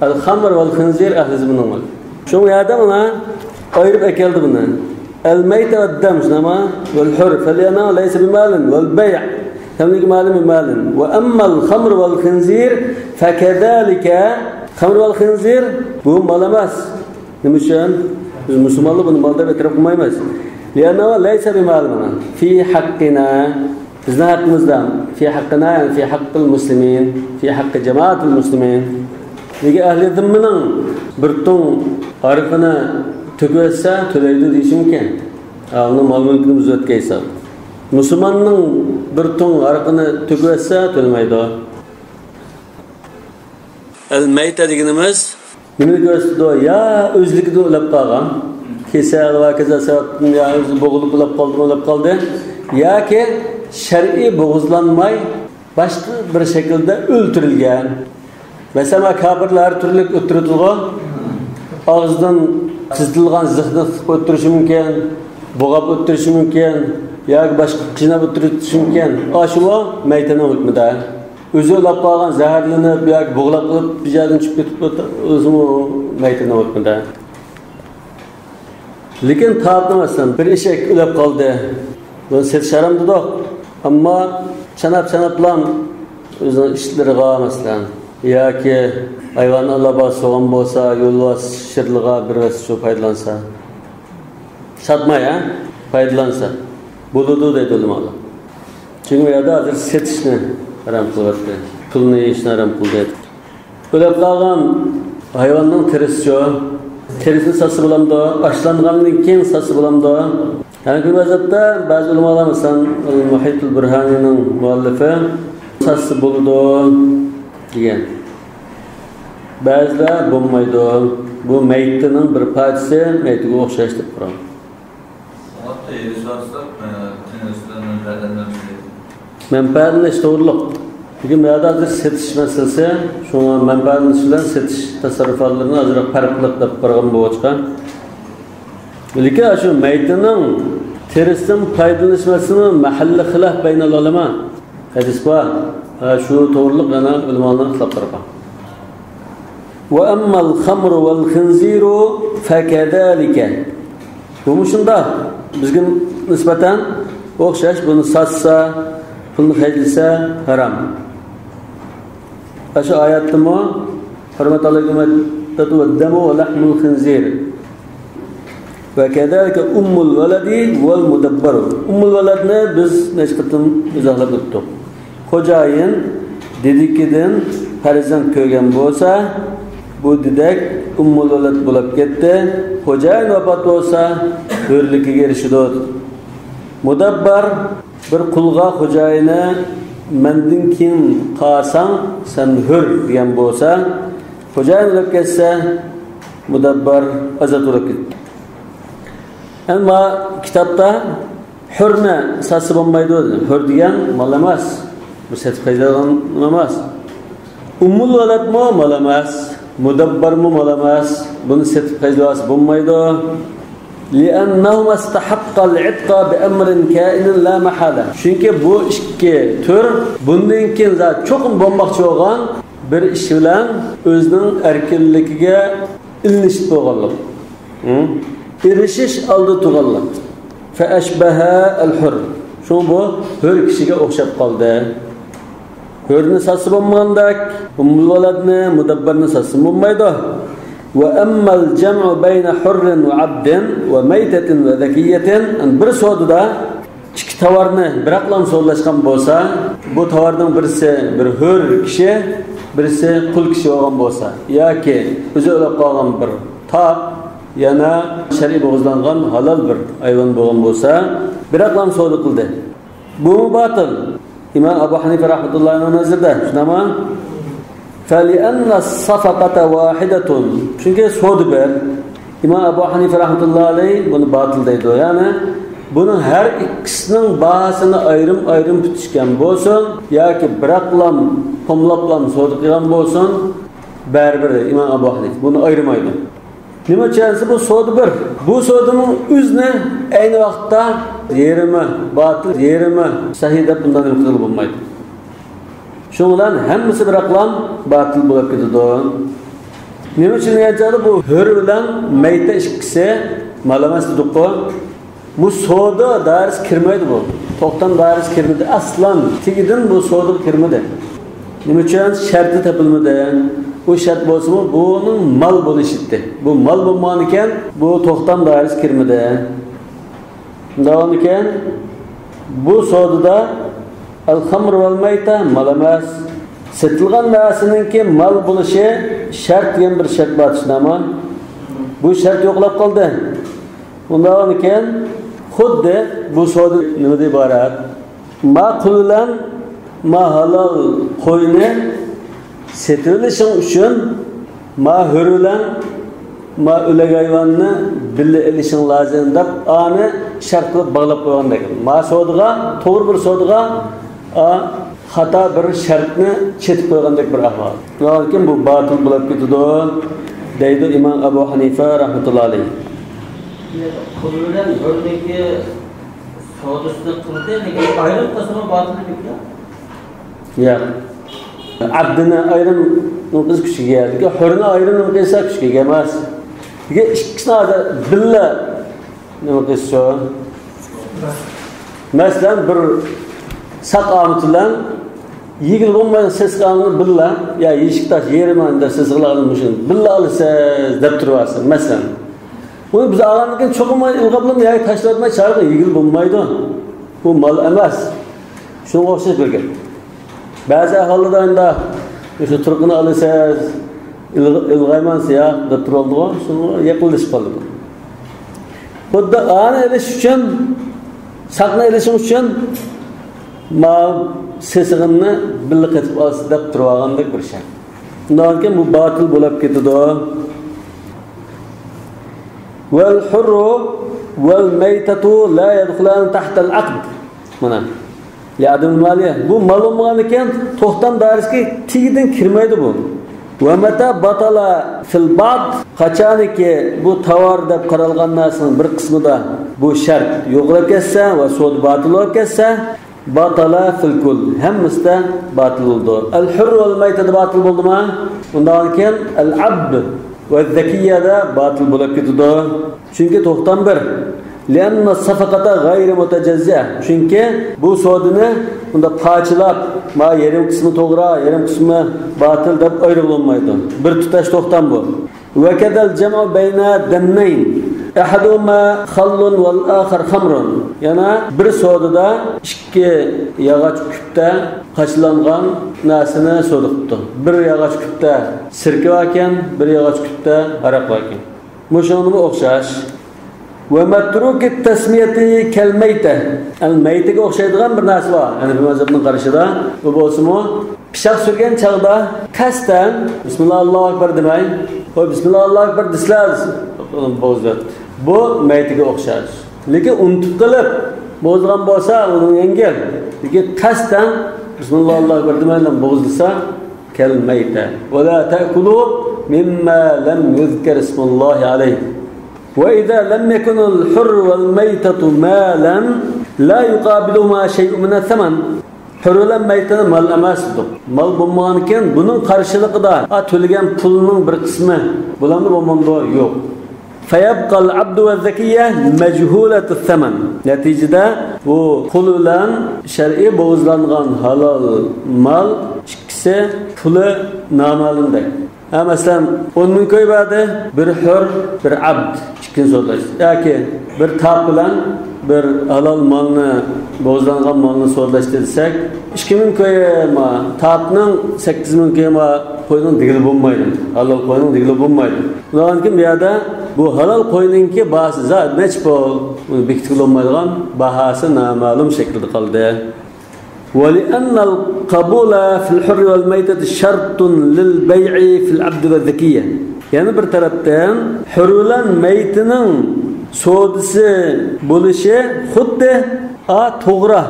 ئەل خەمر ۋەل خىنزىر ئەھلى زىممىنىڭ مېلى. شۇڭا يەردە مانا ئايرىپ ئەكەلدى بۇنى. ئەل مەيتە ۋەد دەم، شۇنداقمۇ؟ ۋەل ھۇر، فەليەنە لەيسە بىمالىن، ۋەل بەيئ، تەملىكى مالىن بىمالىن. ۋە ئەممەل خەمر ۋەل خىنزىر فەكەزالىكە. خەمر ۋەل خىنزىر، بۇ مال ئەمەس. نېمە ئۈچۈن؟ بىز مۇسۇلمانلار بۇنى مال دەپ ئېتىراپ قىلمايمىز. لىئەننەھۇ لەيسە بىمال مانا. فى حەققىنا. بىزنىڭ ھەققىمىزدا. فى حەققىنا، يەنى فى ھەققىل مۇسلىمىن. فى ھەققى جامائەتىل مۇسلىمىن. نېگە ئەھلى زىممىنىڭ بىر تۇڭ ھارىقىنى تۆكۈۋەتسە، تۆلەيدۇ دېيىشى مۇمكىن. ئۇنىڭ مال مۈلكىنى بۇزۇۋەتكەن ھېساب. مۇسۇلماننىڭ بىر تۇڭ ھارىقىنى تۆكۈۋەتسە، تۆلىمەيدۇ. ئەل مەيتە دېگىنىمىز نېمىنى كۆرسىتىدۇ؟ يا ئۆزلۈكىدىن ئۆلۈپ قالغان، كېسەل ۋە كېسەل سەۋەبتىن يا ئۆزى بوغۇلۇپ ئۆلۈپ قالدىمۇ، ئۆلۈپ قالدى، ياكى شەرئىي بوغۇزلانماي باشقا بىر شەكىلدە ئۆلتۈرۈلگەن. مەسىلەن، كاپىرلار ھەر تۈرلۈك ئۆلتۈرۈلىدىغۇ، ئاغزىدىن قىزىتىلغان زىخنى قىلىپ ئۆلتۈرۈشى مۇمكىن، بوغاپ ئۆلتۈرۈشى مۇمكىن، ياكى باشقا قىيناپ ئۆلتۈرۈشى مۇمكىن. ئاشۇ مەيتىنىڭ ھۆكمىدە. ئۆزى ئۇلاپ قالغان، زەھەرلىنىپ ياكى بوغۇلاپ قېلىپ بىر جايدىن چۈشۈپ كېتىپ، ئۆزىمۇ مەيتىنىڭ ھۆكمىدە. لېكىن تاۋاپنى، مەسىلەن، بىر ئېشەك ئۆلۈپ قالدى، بۇنى سېتىش ھارام دېدۇق. ئەمما چاناپ-چاناپلام ئۆزىنىڭ ئىتلىرىغا، مەسىلەن، ياكى ھايۋان ئاللا بار سوغان بولسا، يولۋاس شىرلىغا بىر ۋەسىيەت پايدىلانسا، ساتماي، ھە؟ پايدىلانسا بولىدۇ دەيدۇ ئۆلىمالار. چۈنكى بۇ يەردە ھازىر سېتىشنى ھارام قىلىۋەتتى. پۇلنى يېيىشنى ھارام قىلدى. ئۆلۈپ قالغان ھايۋاننىڭ تېرىسىچۇ؟ تېرىسىنى ساتسا بولامدۇ؟ ئاشلانغاندىن كېيىن ساتسا بولامدۇ؟ ھەنەفىي مەزھەپتە بەزى ئۆلىمالار، مەسىلەن، مۇھىتۇل بۇرھانىنىڭ مۇئەللىپى، ساتسا بولىدۇ دېگەن. بەزىلەر بولمايدۇ. بۇ مەيتىنىڭ بىر پارچىسى، مەيتىگە ئوخشاش دەپ قارىغان. مەنپەئەتلىنىش توغرۇلۇق. لېكىن بۇ يەردە ھازىر سېتىش مەسىلىسى، شۇڭا مەنپەئەتلىنىش بىلەن سېتىش تەسەررۇپاتلىرىنى ئازراق پەرقلىق دەپ قارىغان بولغاچقا. لېكىن شۇ مەيتىنىڭ تېرىسىدىن پايدىلىنىش مەسىلىسىمۇ مەھەللى خىلاف بەينەل ئۇلەما. ھەدىس بار. ھە، شۇ توغرۇلۇق يەنە ئۆلىمالارنىڭ ئىختىلاپلىرى بار. ۋە ئەممەل خەمرۇ ۋەل خىنزىرۇ فەكەزالىكە. بۇمۇ شۇنداق. بىزگە نىسبەتەن ئوخشاش. بۇنى ساتسا، پۇلنى خەجلىسە ھارام. ئاشۇ ئايەتتىمۇ، حرمت عليكم الميتة والدم ولحم الخنزير. ۋە كەزالىكە ئۇممۇل ۋەلەدى ۋەل مۇدەببەرۇ. ئۇممۇل ۋەلەدنى بىز نەچچە قېتىم ئىزاھلاپ ئۆتتۇق. خوجايىن دېدىكىدىن پەرزەنت كۆرگەن بولسا، بۇ دېدەك ئۇممۇل ۋەلەد بولۇپ كەتتى. خوجايىن ۋاپات بولسا، ھۆرلۈكىگە ئېرىشىدۇ. مۇدەببەر، بىر قۇلغا خوجايىنى مەندىن كېيىن قالساڭ، سەن ھۆر دېگەن بولسا، خوجايىن ئۆلۈپ كەتسە، مۇدەببەر ئازاد بولۇپ كېتىدۇ. ئەمما كىتابتا ھۆرنى ساتسا بولمايدۇ دېدى. ھۆر دېگەن مال ئەمەس. بۇ سېتىپ خەجلەيدىغان ئەمەس. ئۇممۇل ۋەلەدمۇ مال ئەمەس. مۇدەببەرمۇ مال ئەمەس. بۇنى سېتىپ خەجلىۋالسا بولمايدۇ. لأنهما استحقا العتق بأمر كائن لا محالة. چۈنكى بۇ ئىككى تۈر بۇندىن كېيىن زادى چوقۇم بولماقچى بولغان بىر ئىش بىلەن ئۆزىنىڭ ئەركىنلىكىگە ئىلىنىشىپ بولغانلىق. ھە؟ ئېرىشىش ئالدىدا تۇرغانلىق. فأشبها الحر. شۇڭا بۇ ھۆر كىشىگە ئوخشاپ قالدى. ھۆرنى ساتسا بولمىغاندەك، ئۇممۇل ۋەلەدنى، مۇدەببەرنى ساتسا بولمايدۇ. وأما الجمع بين حر وعبد وميتة وذكية، بىر سودىدا ئىككى تاۋارنى بىراقلام سودىلاشقان بولسا، بۇ تاۋارنىڭ بىرسى بىر ھۆر كىشى، بىرسى قۇل كىشى بولغان بولسا، ياكى ئۆزى ئۆلۈپ قالغان بىر تاپ، يەنە شەرئىي بوغۇزلانغان ھالال بىر ھايۋان بولغان بولسا، بىراقلام سودا قىلدى. بۇمۇ باتىل. ئىمام ئەبۇ ھەنىفە رەھمەتۇللاھىنىڭ نەزىرىدە، شۇنداقمۇ؟ فلأن الصفقة واحدة. چۈنكى سودا بىر. ئىمام ئەبۇ ھەنىفە رەھمەتۇللاھى ئەلەيھ بۇنى باتىل دەيدۇ. يەنى بۇنىڭ ھەر ئىككىسىنىڭ باھاسىنى ئايرىم-ئايرىم پۈتۈشكەن بولسۇن ياكى بىراقلام، قۇملاپلام سودا قىلغان بولسۇن، بەرىبىر ئىمام ئەبۇ ھەنىفە بۇنى ئايرىمايدۇ. نېمە ئۈچۈن دېسە، بۇ سودا بىر. بۇ سودىنىڭ ئۆزىنى ئەينى ۋاقىتتا يېرىمى باتىل، يېرىمى سەھىھ دەپ بۇنداق نېمە قىلغىلى بولمايدۇ. شۇنىڭ بىلەن ھەممىسى بىراقلام باتىل بولۇپ كېتىدۇ. نېمە ئۈچۈن دېگەن چاغدا بۇ ھۆر بىلەن مەيتە ئىككىسى مال ئەمەس دېدۇققۇ. بۇ سودا دائىرىسىگە كىرمەيدۇ بۇ. توختام دائىرىسىگە كىرمىدى. ئەسلەن تېگىدىن بۇ سودىغا كىرمىدى. نېمە ئۈچۈن؟ شەرتى تېپىلمىدى. ئۇ شەرت بولسىمۇ بۇنىڭ مال بولۇشى ئىدى. بۇ مال بولمىغان ئىكەن، بۇ توختام دائىرىسىگە كىرمىدى. شۇنداق بولغان ئىكەن، بۇ سودىدا ئەل خەمر ۋەل مەيتە مال ئەمەس. سېتىلغان نەرسىنىڭكى مال بولۇشى شەرت دېگەن بىر شەرت بار، چۈشىنەما؟ بۇ شەرت يوقلاپ قالدى. ئۇنداق بولغان ئىكەن، خۇددى بۇ سودا نېمىدىن ئىبارەت؟ ما قۇل بىلەن ما ھالال قوينى سېتىۋېلىشىڭ ئۈچۈن، ما ھۆر بىلەن ما ئۆلەك ھايۋاننى بىللە ئېلىشىڭ لازىم دەپ، ئانى شەرت قىلىپ باغلاپ قويغاندەك. ما سودىغا، توغرا بىر سودىغا، ئا، خاتا بىر شەرتنى چېتىپ قويغاندەك بىر ئەھۋال. شۇنىڭ ئۈچۈن بۇ باتىل بولۇپ كېتىدۇ، دەيدۇ ئىمام ئەبۇ ھەنىفە رەھمەتۇللا ئەلەيھ. قۇل بىلەن ھۆرنىڭكى سودىسىنى قىلدى، لېكىن ئايرىم قىلسىمۇ باتىل دېمەيدۇ. ياق. ئابدىنى ئايرىم قىلسا كۈچكە كېلىدۇ، ھۆرنى ئايرىم قىلسا كۈچكە كەلمەس. لېكىن ئىككىسىنى ھازىر بىللە نېمە قىلسا، مەسىلەن، بىر ساق ئامىتى بىلەن يېگىلى بولمايدىغان سېسىق ئامىتىنى بىللە، يا يېشىك تاش يېرىم ئاندىن سېسىقلارنى مۇشۇنى بىللە ئالىسىز دەپ تۇرۇۋالسا، مەسىلەن. بۇنى بىز ئالغاندىن كېيىن چوقۇم ئىلغاپ بولماي ياكى تاشلاپ ئاتماي چىقارغىلى بولمايدۇ. بۇ مال ئەمەس. شۇنىڭغا ئوخشاش بىر گەپ. بەزى ئەھۋاللاردا ئەمدى شۇ تۇرقىنى ئالىسىز، ئىلغ-، ئىلغايمەن سىياق دەپ تۇرۇۋالىدىغۇ، شۇنىڭغا يېقىنلىشىپ قالىدۇ. خۇددى ئانى ئېلىش ئۈچۈن، ساقنى ئېلىشىڭ ئۈچۈن ما سېسىغىننى بىللە قېتىپ ئالسا دەپ تۇرۇۋالغاندەك بىر شەرت. شۇنداقكەن بۇ باتىل بولۇپ كېتىدۇ. والحر والميتة لا يدخلان تحت العقد. مانا. لعدم المالية. بۇ مال بولمىغاندىكىن توختام دائىرىسىگە تېگىدىن كىرمەيدۇ بۇ. ومتى بطل في البعض، قاچانكى بۇ تاۋار دەپ قارالغان نەرسىنىڭ بىر قىسمىدا بۇ شەرت يوقىلىپ كەتسە ۋە سودا باتىل بولۇپ كەتسە، بطل في الكل، ھەممىسىدە باتىل بولىدۇ. الحر والميتة دە باتىل بولدىما؟ ئۇنداقكەن العبد والذكية دە باتىل بولۇپ كېتىدۇ. چۈنكى توختام بىر. لأن الصفقة غير متجزئة. چۈنكى بۇ سودىنى بۇنداق پارچىلاپ، ما يېرىم قىسمى توغرا، يېرىم قىسمى باتىل دەپ ئايرىغىلى بولمايدۇ. بىر تۇتاش توختام بۇ. وكذا الجمع بين دمين أحدهما خل والآخر خمر. يەنە بىر سودىدا ئىككى ياغاچ كۈپتە قاچىلانغان نەرسىنى سودا قىپتۇ. بىر ياغاچ كۈپتە سىركە باركەن، بىر ياغاچ كۈپتە ھاراق باركەن. مۇشۇنىڭغىمۇ ئوخشاش. ومتروك التسمية كالميتة. ئەمدى مەيتىگە ئوخشايدىغان بىر نەرسە بار. ھەنەفىي مەزھەپنىڭ قارىشىدا بۇ بولسىمۇ، پىچاق سۈرگەن چاغدا قەستەن بىسمىللا ئاللاھۇ ئەكبەر دېمەي، ئۇ بىسمىللا ئاللاھۇ ئەكبەر دېسىلا بوغۇزلىدى. بۇ مەيتىگە ئوخشاش. لېكىن ئۇنتۇپ قېلىپ بوغۇزلىغان بولسا، ئۇنىڭ يەڭگىل. لېكىن قەستەن بىسمىللا ئاللاھۇ ئەكبەر دېمەيلا بوغۇزلىسا، كالميتة. ولا تأكلوا مما لم يذكر اسم الله عليه. وإذا لم يكن الحر والميتة مالا لا يقابلهما شيء من الثمن. ھۆر بىلەن مەيتىنى مال ئەمەس دېدۇق. مال بولمىغانىكەن، بۇنىڭ قارشىلىقىدا، ئا، تۆلىگەن پۇلنىڭ بىر قىسمى بولامدۇ، بولمامدۇ؟ يوق. فيبقى العبد والذكية مجهولة الثمن. نەتىجىدە بۇ قۇل بىلەن شەرئىي بوغۇزلانغان ھالال مال ئىككىسى پۇلى نامەلۇمدەك. ھە، مەسىلەن، ئون مىڭ كوي بەردى، بىر ھۆر، بىر ئابد، ئىككىنى سودىلاشتى. ياكى بىر تاپ بىلەن بىر ھالال مالنى، بوغۇزلانغان مالنى سودىلاشتى دېسەك، ئىككى مىڭ كوي ما تاپنىڭ، سەككىز مىڭ كوي ما قوينىڭ دېگىلى بولمايدۇ. ھالال قوينىڭ دېگىلى بولمايدۇ. ئۇنىڭدىن كېيىن بۇ يەردە بۇ ھالال قوينىڭكى باھاسى زادى نەچچە پۇل؟ بۇنى بېكىتكىلى بولمايدىغان، باھاسى نامەلۇم شەكىلدە قالدى. ولأن القبول في الحر والميتة شرط للبيع في العبد والذكية. يەنە بىر تەرەپتىن، ھۆر بىلەن مەيتىنىڭ سودىسى بولۇشى خۇددى ئا توغرا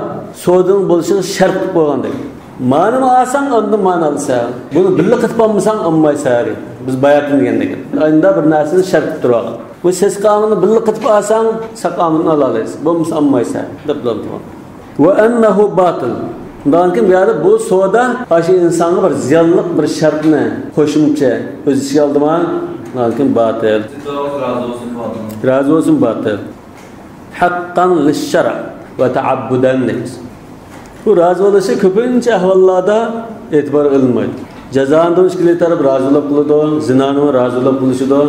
سودىنىڭ بولۇشىغا شەرت قىلىپ قويغاندەك. مانىمۇ ئالساڭ، ئاندىن مانى ئالىسەن. بۇنى بىللە قېتىپ ئالمىساڭ، ئالمايسەن. بىز باياتىن دېگەندەك. ئاينىدا بىر نەرسىنى شەرت قىلىپ تۇرۇۋالغان. بۇ سېسىق ئامىنى بىللە قېتىپ ئالساڭ، ساق ئامىنى ئالالايسەن. بولمىسا ئالمايسەن، دەپ بىلدۈرگەن. وأنه باطل. ئۇنداقتىن كېيىن بۇ يەردە بۇ سودا ئاشۇ ئىنسانغا بىر زىيانلىق بىر شەرتنى قوشۇمچە ئۆز ئىچىگە ئالدىما؟ ئۇنداقتىن كېيىن باتىل. رازى بولسۇن، باتىل. رازى بولسۇن، باتىل. حقا للشرع وتعبدا دەيمىز. بۇ رازى بولۇشى كۆپىنچە ئەھۋاللاردا ئېتىبار ئېلىنمايدۇ. جازانىدىن ئىككى تەرەپ رازى بولۇپ قىلىدۇ، زىنانىمۇ رازى بولۇپ قىلىشىدۇ.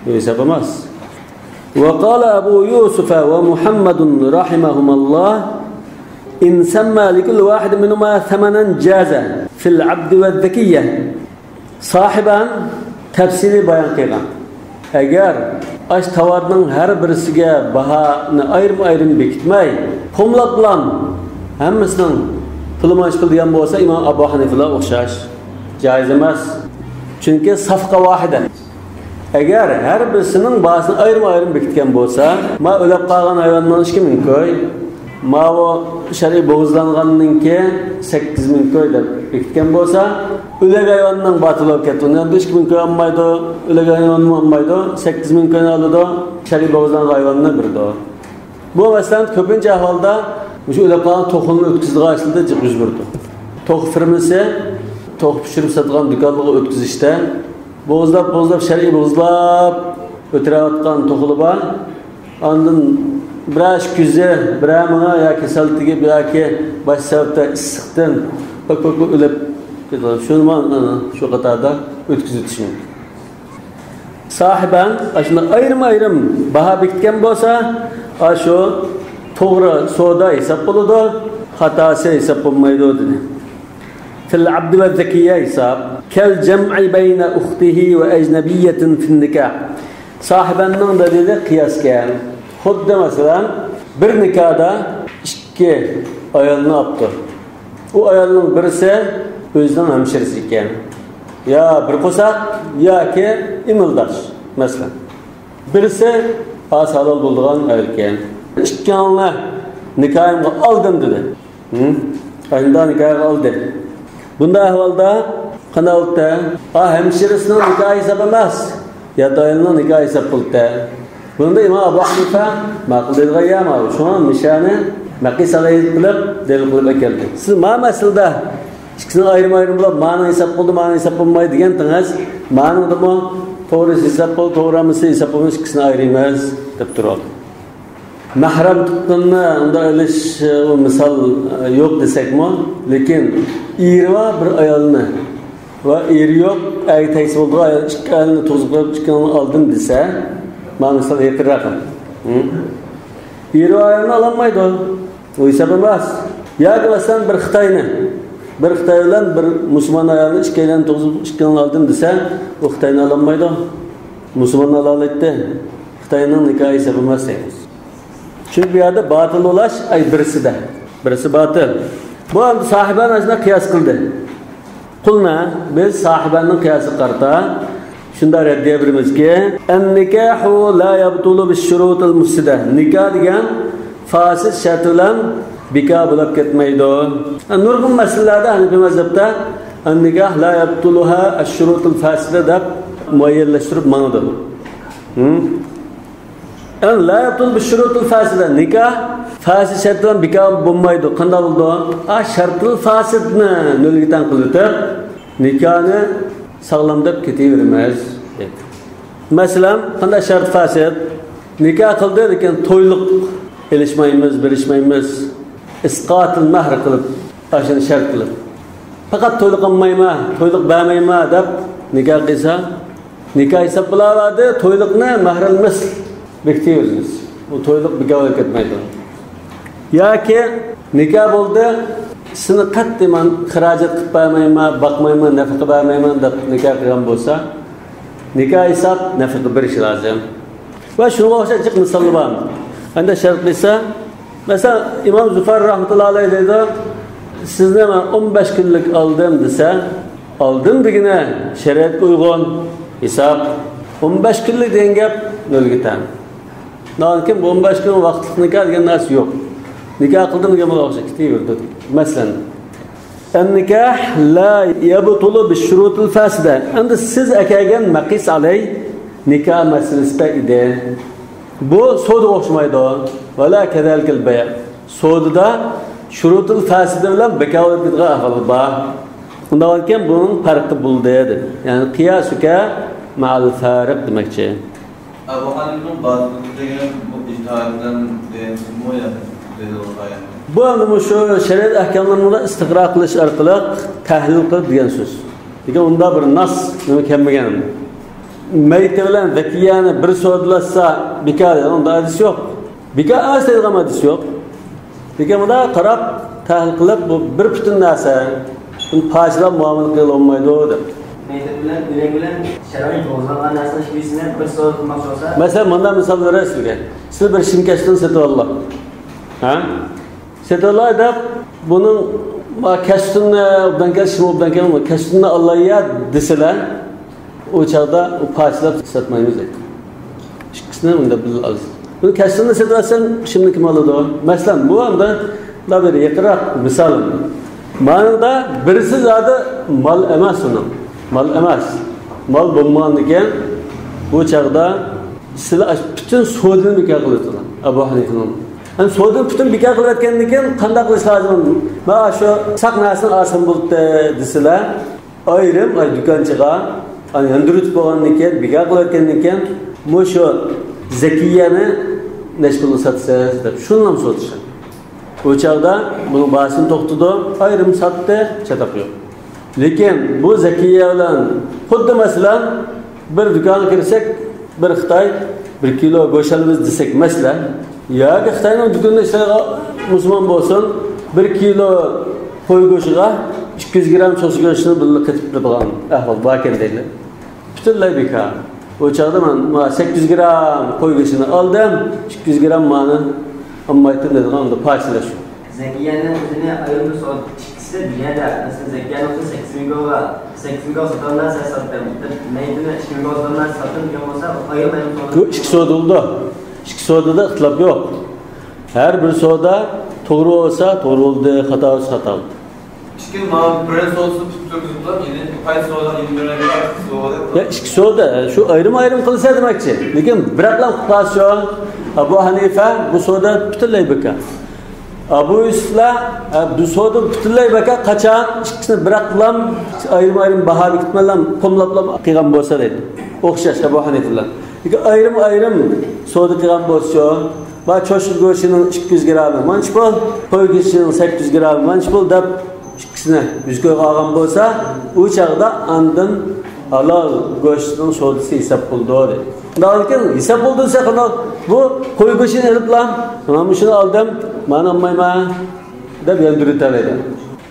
بۇ ھېساب ئەمەس. وقال أبو يوسف ومحمد رحمهما الله: إن سمى لكل واحد منهما ثمنا جاز في العبد والذكية. ساھىبان تەپسىلىي بايان قىلغان. ئەگەر ئاش تاۋارنىڭ ھەر بىرسىگە باھانى ئايرىم-ئايرىم بېكىتمەي، قۇملاپلام ھەممىسىنىڭ پۇلى مانچە پۇل دېگەن بولسا، ئىمام ئابۇ ھەنىفىلەر ئوخشاش. جائىز ئەمەس. چۈنكى سەفقە ۋاھىدە. ئەگەر ھەر بىرسىنىڭ باھاسىنى ئايرىم-ئايرىم بېكىتكەن بولسا، ما ئۆلۈپ قالغان ھايۋاننىڭ ئىككى مىڭ كوي، ماۋۇ شەرئىي بوغۇزلانغاننىڭكى سەككىز مىڭ كوي دەپ بېكىتكەن بولسا، ئۆلۈك ھايۋاننىڭ باتىل بولۇپ كەتتى. ئۇنى ئەمدى ئىككى مىڭ كوي ئالمايدۇ، ئۆلۈك ھايۋانمۇ ئالمايدۇ، سەككىز مىڭ كوينى ئالىدۇ، شەرئىي بوغۇزلانغان ھايۋاننى بېرىدۇ. بۇ، مەسىلەن، كۆپىنچە ئەھۋالدا مۇشۇ ئۆلۈپ قالغان توخۇنى ئۆتكۈزىدىغان ئىشلاردا جىق يۈز بېرىدۇ. توخۇ فېرمىسى توخۇ پىشۇرۇپ ساتىدىغان دۇكانلارغا ئۆتكۈزۈشتە بوغۇزلاپ، بوغۇزلاپ، شەرئىي بوغۇزلاپ ئۆتۈرۈۋاتقان توخۇلار بار. ئاندىن بىرەر ئىككى يۈزى، بىرەر مىڭى يا كېسەل تېگىپ ياكى باشقا سەۋەبتە ئىسسىقتىن پاك-پاك ئۆلۈپ كېتىدۇ. شۇنىمۇ شۇ قاتاردا ئۆتكۈزۈۋېتىش مۇمكىن. ساھىبان ئاشۇنداق ئايرىم-ئايرىم باھا بېكىتكەن بولسا، ئاشۇ توغرا سودا ھېساب بولىدۇ، خاتاسى ھېساب بولمايدۇ، دېدى. في العبد والذكية ھېساب. كالجمع بين أخته وأجنبية في النكاح. ساھىباننىڭ دەلىلى قىياسكەن. خۇددى، مەسىلەن، بىر نىكاھدا ئىككى ئايالنى ئاپتۇ. ئۇ ئايالنىڭ بىرسى ئۆزىنىڭ ھەمشىرىسى ئىكەن. يا بىر قورساق، ياكى ئىمىلداش، مەسىلەن. بىرسى ئاز ھالال بولىدىغان ئايال ئىكەن. ئىككىڭلارنى نىكاھىمغا ئالدىم دېدى. ھە؟ ئاشۇنداق نىكاھقا ئالدى. بۇنداق ئەھۋالدا قانداق بولدى؟ ئا، ھەمشىرىسىنىڭ نىكاھى ھېساب ئەمەس. يات ئايالنىڭ نىكاھى ھېساب بولدى. بۇنىڭدا ئىمام ئەبۇ ھەنىفە ماقۇل دەيدىغان يەر ماۋۇ. شۇڭا مۇشۇنى مەقىس ئالاھىدە قىلىپ، دەلىل قىلىپ ئەكەلدى. سىز ما مەسىلىدە ئىككىسىنى ئايرىم-ئايرىم قىلىپ، مانىڭ ھېساب قىلدى، مانىڭ ھېساب قىلماي دېگەندىڭىز، مانىڭدىمۇ توغرىسى ھېساب قىل، توغرا ئەمىسى ھېساب قىلمىش، ئىككىسىنى ئايرىيمىز دەپ تۇرۇۋالدى. مەھرەم تۇتقىنىنى ئۇنداق ئېلىش، ئۇ مىسال يوق دېسەكمۇ، لېكىن ئېرى بار بىر ئايالنى ۋە ئېرى يوق ئەرگە تەگسە بولىدىغان ئايال ئىككى ئايالنى تۇغۇزۇپ قويۇپ، ئىككىڭلارنى ئالدىم دېسە، مانا مىسال يېقىنراق. ھە؟ ئېرى بار ئايالنى ئالالمايدۇ. ئۇ ھېساب ئەمەس. ياكى مەسىلەن بىر خىتاينى، بىر خىتاي بىلەن بىر مۇسۇلمان ئايالنى ئىككىيلەننى تۇغۇزۇپ ئىككىڭلارنى ئالدىم دېسە، ئۇ خىتاينى ئالالمايدۇ. مۇسۇلماننى ئالالايتتى. خىتاينىڭ نىكاھى ھېساب ئەمەس دەيمىز. چۈنكى بۇ يەردە باتىل بولاش، ئەي، بىرسىدە. بىرسى باتىل. بۇ ئەمدى ساھىبان ئاشۇنداق قىياس قىلدى. قۇلنا، بىز ساھىباننىڭ قىياسىغا قارىتا شۇنداق رەددىيە بېرىمىزكى، النكاح لا يبطل بالشروط المفسدة. نىكاھ دېگەن فاسىد شەرت بىلەن بىكار بولۇپ كەتمەيدۇ. نۇرغۇن مەسىلىلەردە ھەنىفىي مەزھەپتە النكاح لا يبطلها الشروط الفاسدة دەپ مۇئەييەنلەشتۈرۈپ ماڭىدۇ. ھە؟ يەنى لا يبطل بالشروط الفاسدة. نىكاھ فاسىد شەرت بىلەن بىكار بولمايدۇ. قانداق بولىدۇ؟ ئا، شەرتىل فاسىدنى نۆلگە تەڭ قىلىۋېتىپ، نىكاھنى ساغلام دەپ كېتىۋېرىمىز، دەيدۇ. مەسىلەن، قانداق شەرت فاسىد؟ نىكاھ قىلدى، لېكىن تويلۇق ئېلىشمايمىز، بېرىشمەيمىز. ئىسقاتىل مەھر قىلىپ، ئاشۇنى شەرت قىلىپ، پەقەت تويلۇق ئالمايمەن، تويلۇق بەرمەيمەن دەپ نىكاھ قىلسا، نىكاھ ھېساب بولاۋەردى، تويلۇقنى مەھرىل مىسل بېكىتىۋېرىمىز. ئۇ تويلۇق بىكار بولۇپ كەتمەيدۇ. ياكى نىكاھ بولدى، سېنى قەتئىي مەن خىراجەت قىلىپ بەرمەيمەن، باقمايمەن، نەپىقە بەرمەيمەن دەپ نىكاھ قىلغان بولسا، نىكاھ ھېساب نەپىقە بېرىش لازىم. ۋە شۇنىڭغا ئوخشاش جىق مىساللار بار. ئەندى شەرت قىلسا، مەسىلەن، ئىمام زۇفار رەھمەتۇللا ئەلەيھ دەيدۇ، سىزنى مەن ئون بەش كۈنلۈك ئالدىم دېسە، ئالدىم دېگىنى شەرىئەتكە ئۇيغۇن ھېساب. ئون بەش كۈنلۈك دېگەن گەپ نۆلگە تەڭ. ئۇنىڭدىن كېيىن بۇ ئون بەش كۈن ۋاقىتلىق نىكاھ دېگەن نەرسە يوق. نىكاھ قىلدىم دېگەن بولغان ئوخشاش كېتىۋېرىدۇ. مەسىلەن، النكاح لا يبطل بالشروط الفاسدة. ئەمدى سىز ئەكەلگەن مەقىس ئەلەي نىكاھ مەسىلىسىدە ئىدى. بۇ سودىغا ئوخشىمايدۇ. ولا كذلك البيع. سودىدا شروط الفاسدة بىلەن بىكار بولۇپ كېتىدىغان ئەھۋال بار. ئۇنداق ئىكەن، بۇنىڭ پەرقى بولدى دېدى. يەنى قياسك مع الفارق دېمەكچى. ئەبۇ ھەنىفىنىڭ باتىل دېگەن بۇ ئىجتىھاد بىلەن دېگەنسىزمۇ يا دەلىل قايەردە؟ بۇ ئەمدى مۇشۇ شەرىئەت ئەھكاملىرىنى ئىستىقرا قىلىش ئارقىلىق تەھلىل قىلىپ دېگەن سۆز. لېكىن ئۇنداق بىر ناس نېمە كەلمىگەن. مەيتى بىلەن زەكىيەنى بىر سودىلاشسا بىكار دېگەن ئۇنداق ھەدىس يوق. بىكار ئەمەس دەيدىغان ھەدىس يوق. لېكىن مۇنداق قاراپ تەھلىل قىلىپ، بۇ بىر پۈتۈن نەرسە، بۇنى پارچىلاپ مۇئامىلە قىلغىلى بولمايدۇ دەپ. مەيتەك بىلەن ئۆلەك بىلەن شەرئىي توغرىلانغان نەرسىنىڭ ئىككىسىنى بىر سودا قىلماقچى بولسا. مەسىلەن، مۇنداق مىسال بېرەي سىزگە. سىز بىر شىم كەستىنى سېتىۋاللا. ھە؟ سېتىۋالاي دەپ، بۇنىڭ، ما، كەستىنى ئوبدان كەل، شىم ئوبدان كەل، كەستىنى ئالاي يا دېسىلە، ئۇ چاغدا ئۇ پارچىلاپ ساتمايمىز دەيدۇ. ئىككىسىنى ئۇنداق بىللە ئالىسىز. بۇنى كەستىنى سېتىۋەتسەڭ، شىمنى كىم ئالىدۇ؟ مەسىلەن، بۇ ئەمدى مۇنداق بىر يېقىنراق مىسال. مانىڭدا بىرسى زادى مال ئەمەس ئۇنىڭ. مال ئەمەس. مال بولمىغاندىكىن، بۇ چاغدا سىلەر پۈتۈن سودىنى بىكار قىلىۋېتىدۇ ئەبۇ ھەنىفىنىڭ. ئەمدى سودىنى پۈتۈن بىكار قىلىۋەتكەندىن كېيىن قانداق قىلىش لازىم؟ مانا شۇ ساق نەرسىنى ئالسام بولدى دېسىلە، ئايرىم، ئاي، دۇكانچىغا، ئاي، ياندۇرۇۋېتىپ بولغاندىن كېيىن، بىكار قىلىۋەتكەندىن كېيىن، مۇشۇ زەكىيەنى نەچچە پۇلغا ساتىسىز دەپ، شۇنىلا سودىشىدۇ. ئۇ چاغدا بۇنىڭ باھاسىنى توختىتىدۇ، ئايرىم ساتتى، چاتاق يوق. لېكىن بۇ زەكىيە بىلەن خۇددى، مەسىلەن، بىر دۇكانغا كىرسەك، بىر خىتاي بىر كىلو گۆش ئالىمىز دېسەك، مەسىلەن، ياكى خىتاينىڭ دۇكىنىدا ئىشلەيدىغان مۇسۇلمان بولسۇن، بىر كىلو قوي گۆشىگە ئىككى يۈز گرام چوشقا گۆشىنى بىللە قېتىپ بېرىدىغان ئەھۋال باركەن دەيلى. پۈتۈنلەي بىكار. ئۇ چاغدا مەن، ما، سەككىز يۈز گرام قوي گۆشىنى ئالدىم، ئىككى يۈز گرام مانى ئالمايتتىم دەيدىغان ئۇندا پارچىلىشىش. زەكىيەنىڭ ئۆزىنى ئايرىم سودا ئىككىسى دۇنيادا، مەسىلەن، زەكىيەنىڭ ئۆزى سەككىز مىڭ گوغا، سەككىز مىڭ گوغا ساتالمايسەن ساتتىم دەپ، مەيدىنى ئىككى مىڭ گوغا ساتالمايسەن ساتتىم دېگەن بولسا، ئايرىم ئايرىم سودا. بۇ ئىككى سودا بولىدۇ. ئىككى سودىدا ئىختىلاپ يوق. ھەر بىر سودا توغرا بولسا توغرا بولدى، خاتا بولسا خاتا بولدى. ئىككى، مانا بىرىنچى سودىسىنى پۈتتۈرگۈزۈپ، يەنە قايسى سودا يەنە بىر سودا؟ يا، ئىككى سودا، شۇ ئايرىم-ئايرىم قىلسا دېمەكچى. لېكىن بىراقلا قىلسا شۇ، ئەبۇ ھەنىفە بۇ سودا پۈتۈنلەي بىكار. ئەبۇ يۈسۈفلەر، ئە، بۇ سودا پۈتۈنلەي بىكار، قاچان ئىككىسىنى بىراقلا ئايرىم-ئايرىم باھا بېكىتمەنلا، قوملاپلا قىلغان بولسا دەيدۇ. ئوخشاش ئەبۇ ھەنىفە بىلەن. لېكىن ئايرىم-ئايرىم سودا قىلغان بولسا شۇ، ما چوشقا گۆشىنىڭ ئىككى يۈز گرامى مانچە پۇل، قوي گۆشىنىڭ سەككىز يۈز گرامى مانچە پۇل دەپ، ئىككىسىنى يۈز كويغا ئالغان بولسا، ئۇ چاغدا ئاندىن ھالال گۆشنىڭ سودىسى ھېساب بولىدۇ دەيدۇ. ئۇنداقكەن ھېساب بولىدۇ دېسە، قانداق؟ بۇ قوي گۆشىنى ئېلىپلا، مانا مۇشۇنى ئالدىم، مانا ئالمايمەن دەپ ياندۇرۇۋېتەلەيدۇ.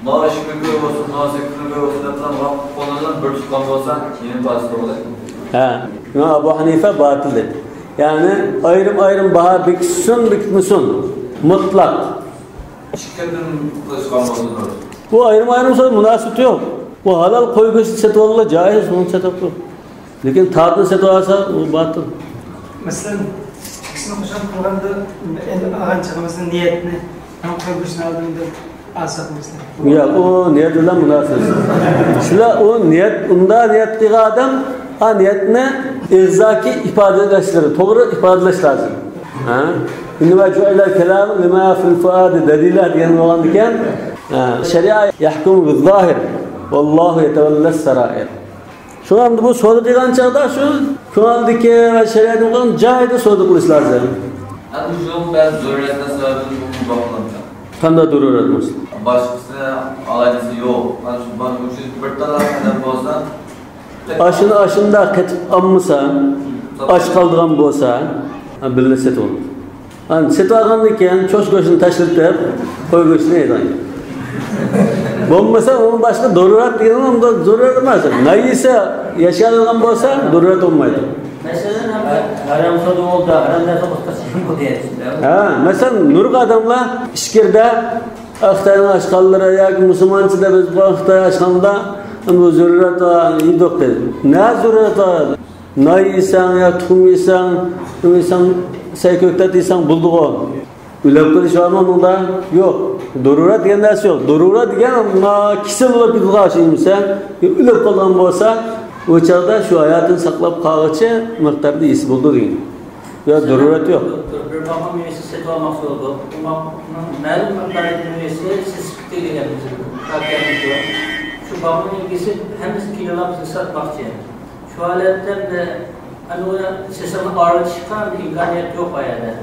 ماۋۇ ئىككى مىڭ كوي بولسۇن، ماۋۇ سەككىز مىڭ كوي بولسۇن دەپلا، ماۋۇ قولىنىڭ بىر تۇتقان بولسا، يېنىڭ پاسىسى بولدى. ھە، شۇڭا ئەبۇ ھەنىفە باتىل دەيدۇ. يەنى ئايرىم-ئايرىم باھا بېكىتسۇن، بېكىتمىسۇن، مۇتلەق. ئىككىدىن قىلىشقان بولسا دۇرۇس. بۇ ئايرىم-ئايرىم سودا مۇناسىۋىتى يوق. بۇ ھالال قوي گۆشى سېتىۋالغىلى جائىز، ئۇنى سېتىپ قوي. لېكىن تارتىنى سېتىۋالسا، ئۇ باتىل. مەسىلەن، ئىككىسىنى قوشۇپ قىلغاندا، ئەمدى ئالغان چېغىمىزدا نىيەتنى، مەن قوي گۆشىنى ئالدىم دەپ ئالساق مەسىلەن. ياق، ئۇ نىيەت بىلەن مۇناسىۋەتسىز. شۇلار ئۇ نىيەت، ئۇنداق نىيەت قىلغان ئادەم، ئا نىيەتنى ئېغىزدىكى ئىپادىلەشلىرى، توغرا ئىپادىلەش لازىم. ھە؟ إنما جعل الكلام لما في الفؤاد دليلا دېگەن بولغاندىكىن، ھە، الشريعة يحكم بالظاهر والله يتولى السرائر. شۇڭا ئەمدى بۇ سودا قىلغان چاغدا شۇ كۆڭۈلدىكى ۋە شەرىئەتنىڭ قىلغان جايىدا سودا قىلىش لازىم. ئەمدى شۇنىڭ بەزى زۆرۈرەتلەر سەۋەبىدىن بۇ باغلانغان. قانداق زۆرۈرەت بولسا؟ باشقىسى ئالاي دېسە يوق. مانا شۇ، مانا شۇ بىر تال قەدەم بولسا. ئاشۇنى ئاشۇنداق قېتىپ ئالمىسا، ئاچ قالىدىغان بولسا، ھە، بىللە سېتىۋالىدۇ. ئانا سېتىۋالغاندىن كېيىن چوش گۆشىنى تاشلىتىپ، قوي گۆشىنى يەيدۇ. بولمىسا ئۇنىڭ باشقا زۆرۈرەت دېگەن زۆرۈرەت ئەمەس. نان يېسە ياشىيالىغان بولسا زۆرۈرەت بولمايدۇ. مەسىلەن، ھەرام سودا بولدى، ھەرام نەرسە قوشقاچ بولدى. ھە، مەسىلەن، نۇرغۇن ئادەملار ئىچكىرىدە خىتاينىڭ ئاشخانىلىرى ياكى مۇسۇلمانچىدا بىز بۇ خىتاي ئاشخانىدا بۇ زۆرۈرەت بار، يېدۇق دەيدۇ. نە زۆرۈرەت بار؟ نان يېسەڭ يا تۇخۇم يېسەڭ، نېمە يېسەڭ، سەي كۆكتات يېسەڭ بولىدىغۇ. ئۆلۈپ قېلىش بارمۇ ئۇنىڭدا؟ يوق. دۇرۇرەت دېگەن نەرسە يوق. دۇرۇرەت دېگەن ما كېسەل بولۇپ كېتىدىغان ئىش ئەمىسە، ئۆلۈپ قالغان بولسا، ئۇ چاغدا شۇ ھاياتىنى ساقلاپ قالغۇچە مىقداردا يېسە بولىدۇ دېگەن. يا دۇرۇرەت يوق. بىر باغنىڭ مېۋىسى سېتىۋالماقچى بولدۇق. ئۇنىڭ مەلۇم مىقداردا مېۋىسى سېسىپ كېتىدۇ دېگەن بىزنىڭ كاكىيەمىز بار. شۇ باغنىڭ ئىگىسى ھەممىسى كىلولاپ بىزگە ساتماقچى. شۇ ھالەتتە بىر ئەنە ئۇ سېسىقنى ئايرىۋېتىشقا ئىمكانىيەت يوق ئۇ يەردە.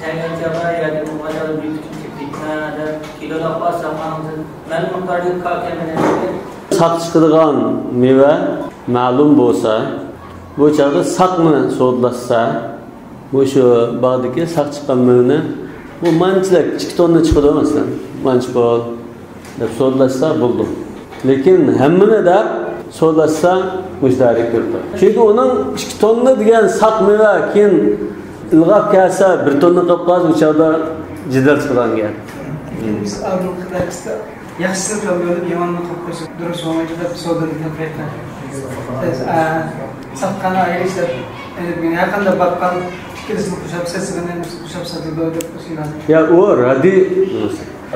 تەڭگە چاغدا ياكى بولمىغاندا بىر پۈتۈن كېپىتمە دەپ كىلولاپ ئالسام، ئاندىن مەلۇم مىقداردىكى كاكا مەنەدىكى ساق چىقىدىغان مېۋە مەلۇم بولسا، بۇ چاغدا ساقنى سودىلاشسا، بۇ شۇ باغدىكى ساق چىققان مېۋىنى، بۇ مانچىلىك ئىككى توننا چىقىدۇ، مەسىلەن، مانچە پۇل دەپ سودىلاشسا بولىدۇ. لېكىن ھەممىنى دەپ سودىلاشسا مۇشۇ دەرىجىگە كىرىدۇ. چۈنكى ئۇنىڭ ئىككى توننا دېگەن ساق مېۋە كېيىن ئىلغاپ كەلسە، بىر توننا قىلىپ قالسا، ئۇ چاغدا جېدەل چىقىدىغان گەپ. بىز ئالدىنقى دەرستە ياخشىسىنى قىلىپ بېرىپ، ياماننى قىلىپ قويساق، دۇرۇس بولمايدۇ دەپ سودىنى تەپرىقە. بىز، ئە، ساتقاننى ئايرىش دەپ، يەنى بۈگۈن ھەر قانداق باققان ئىككىلىسىنى قوشاپ سېسىغىنى قوشاپ ساتىدۇ دەپ شۇنداق. يا، ئۇ رەددىي.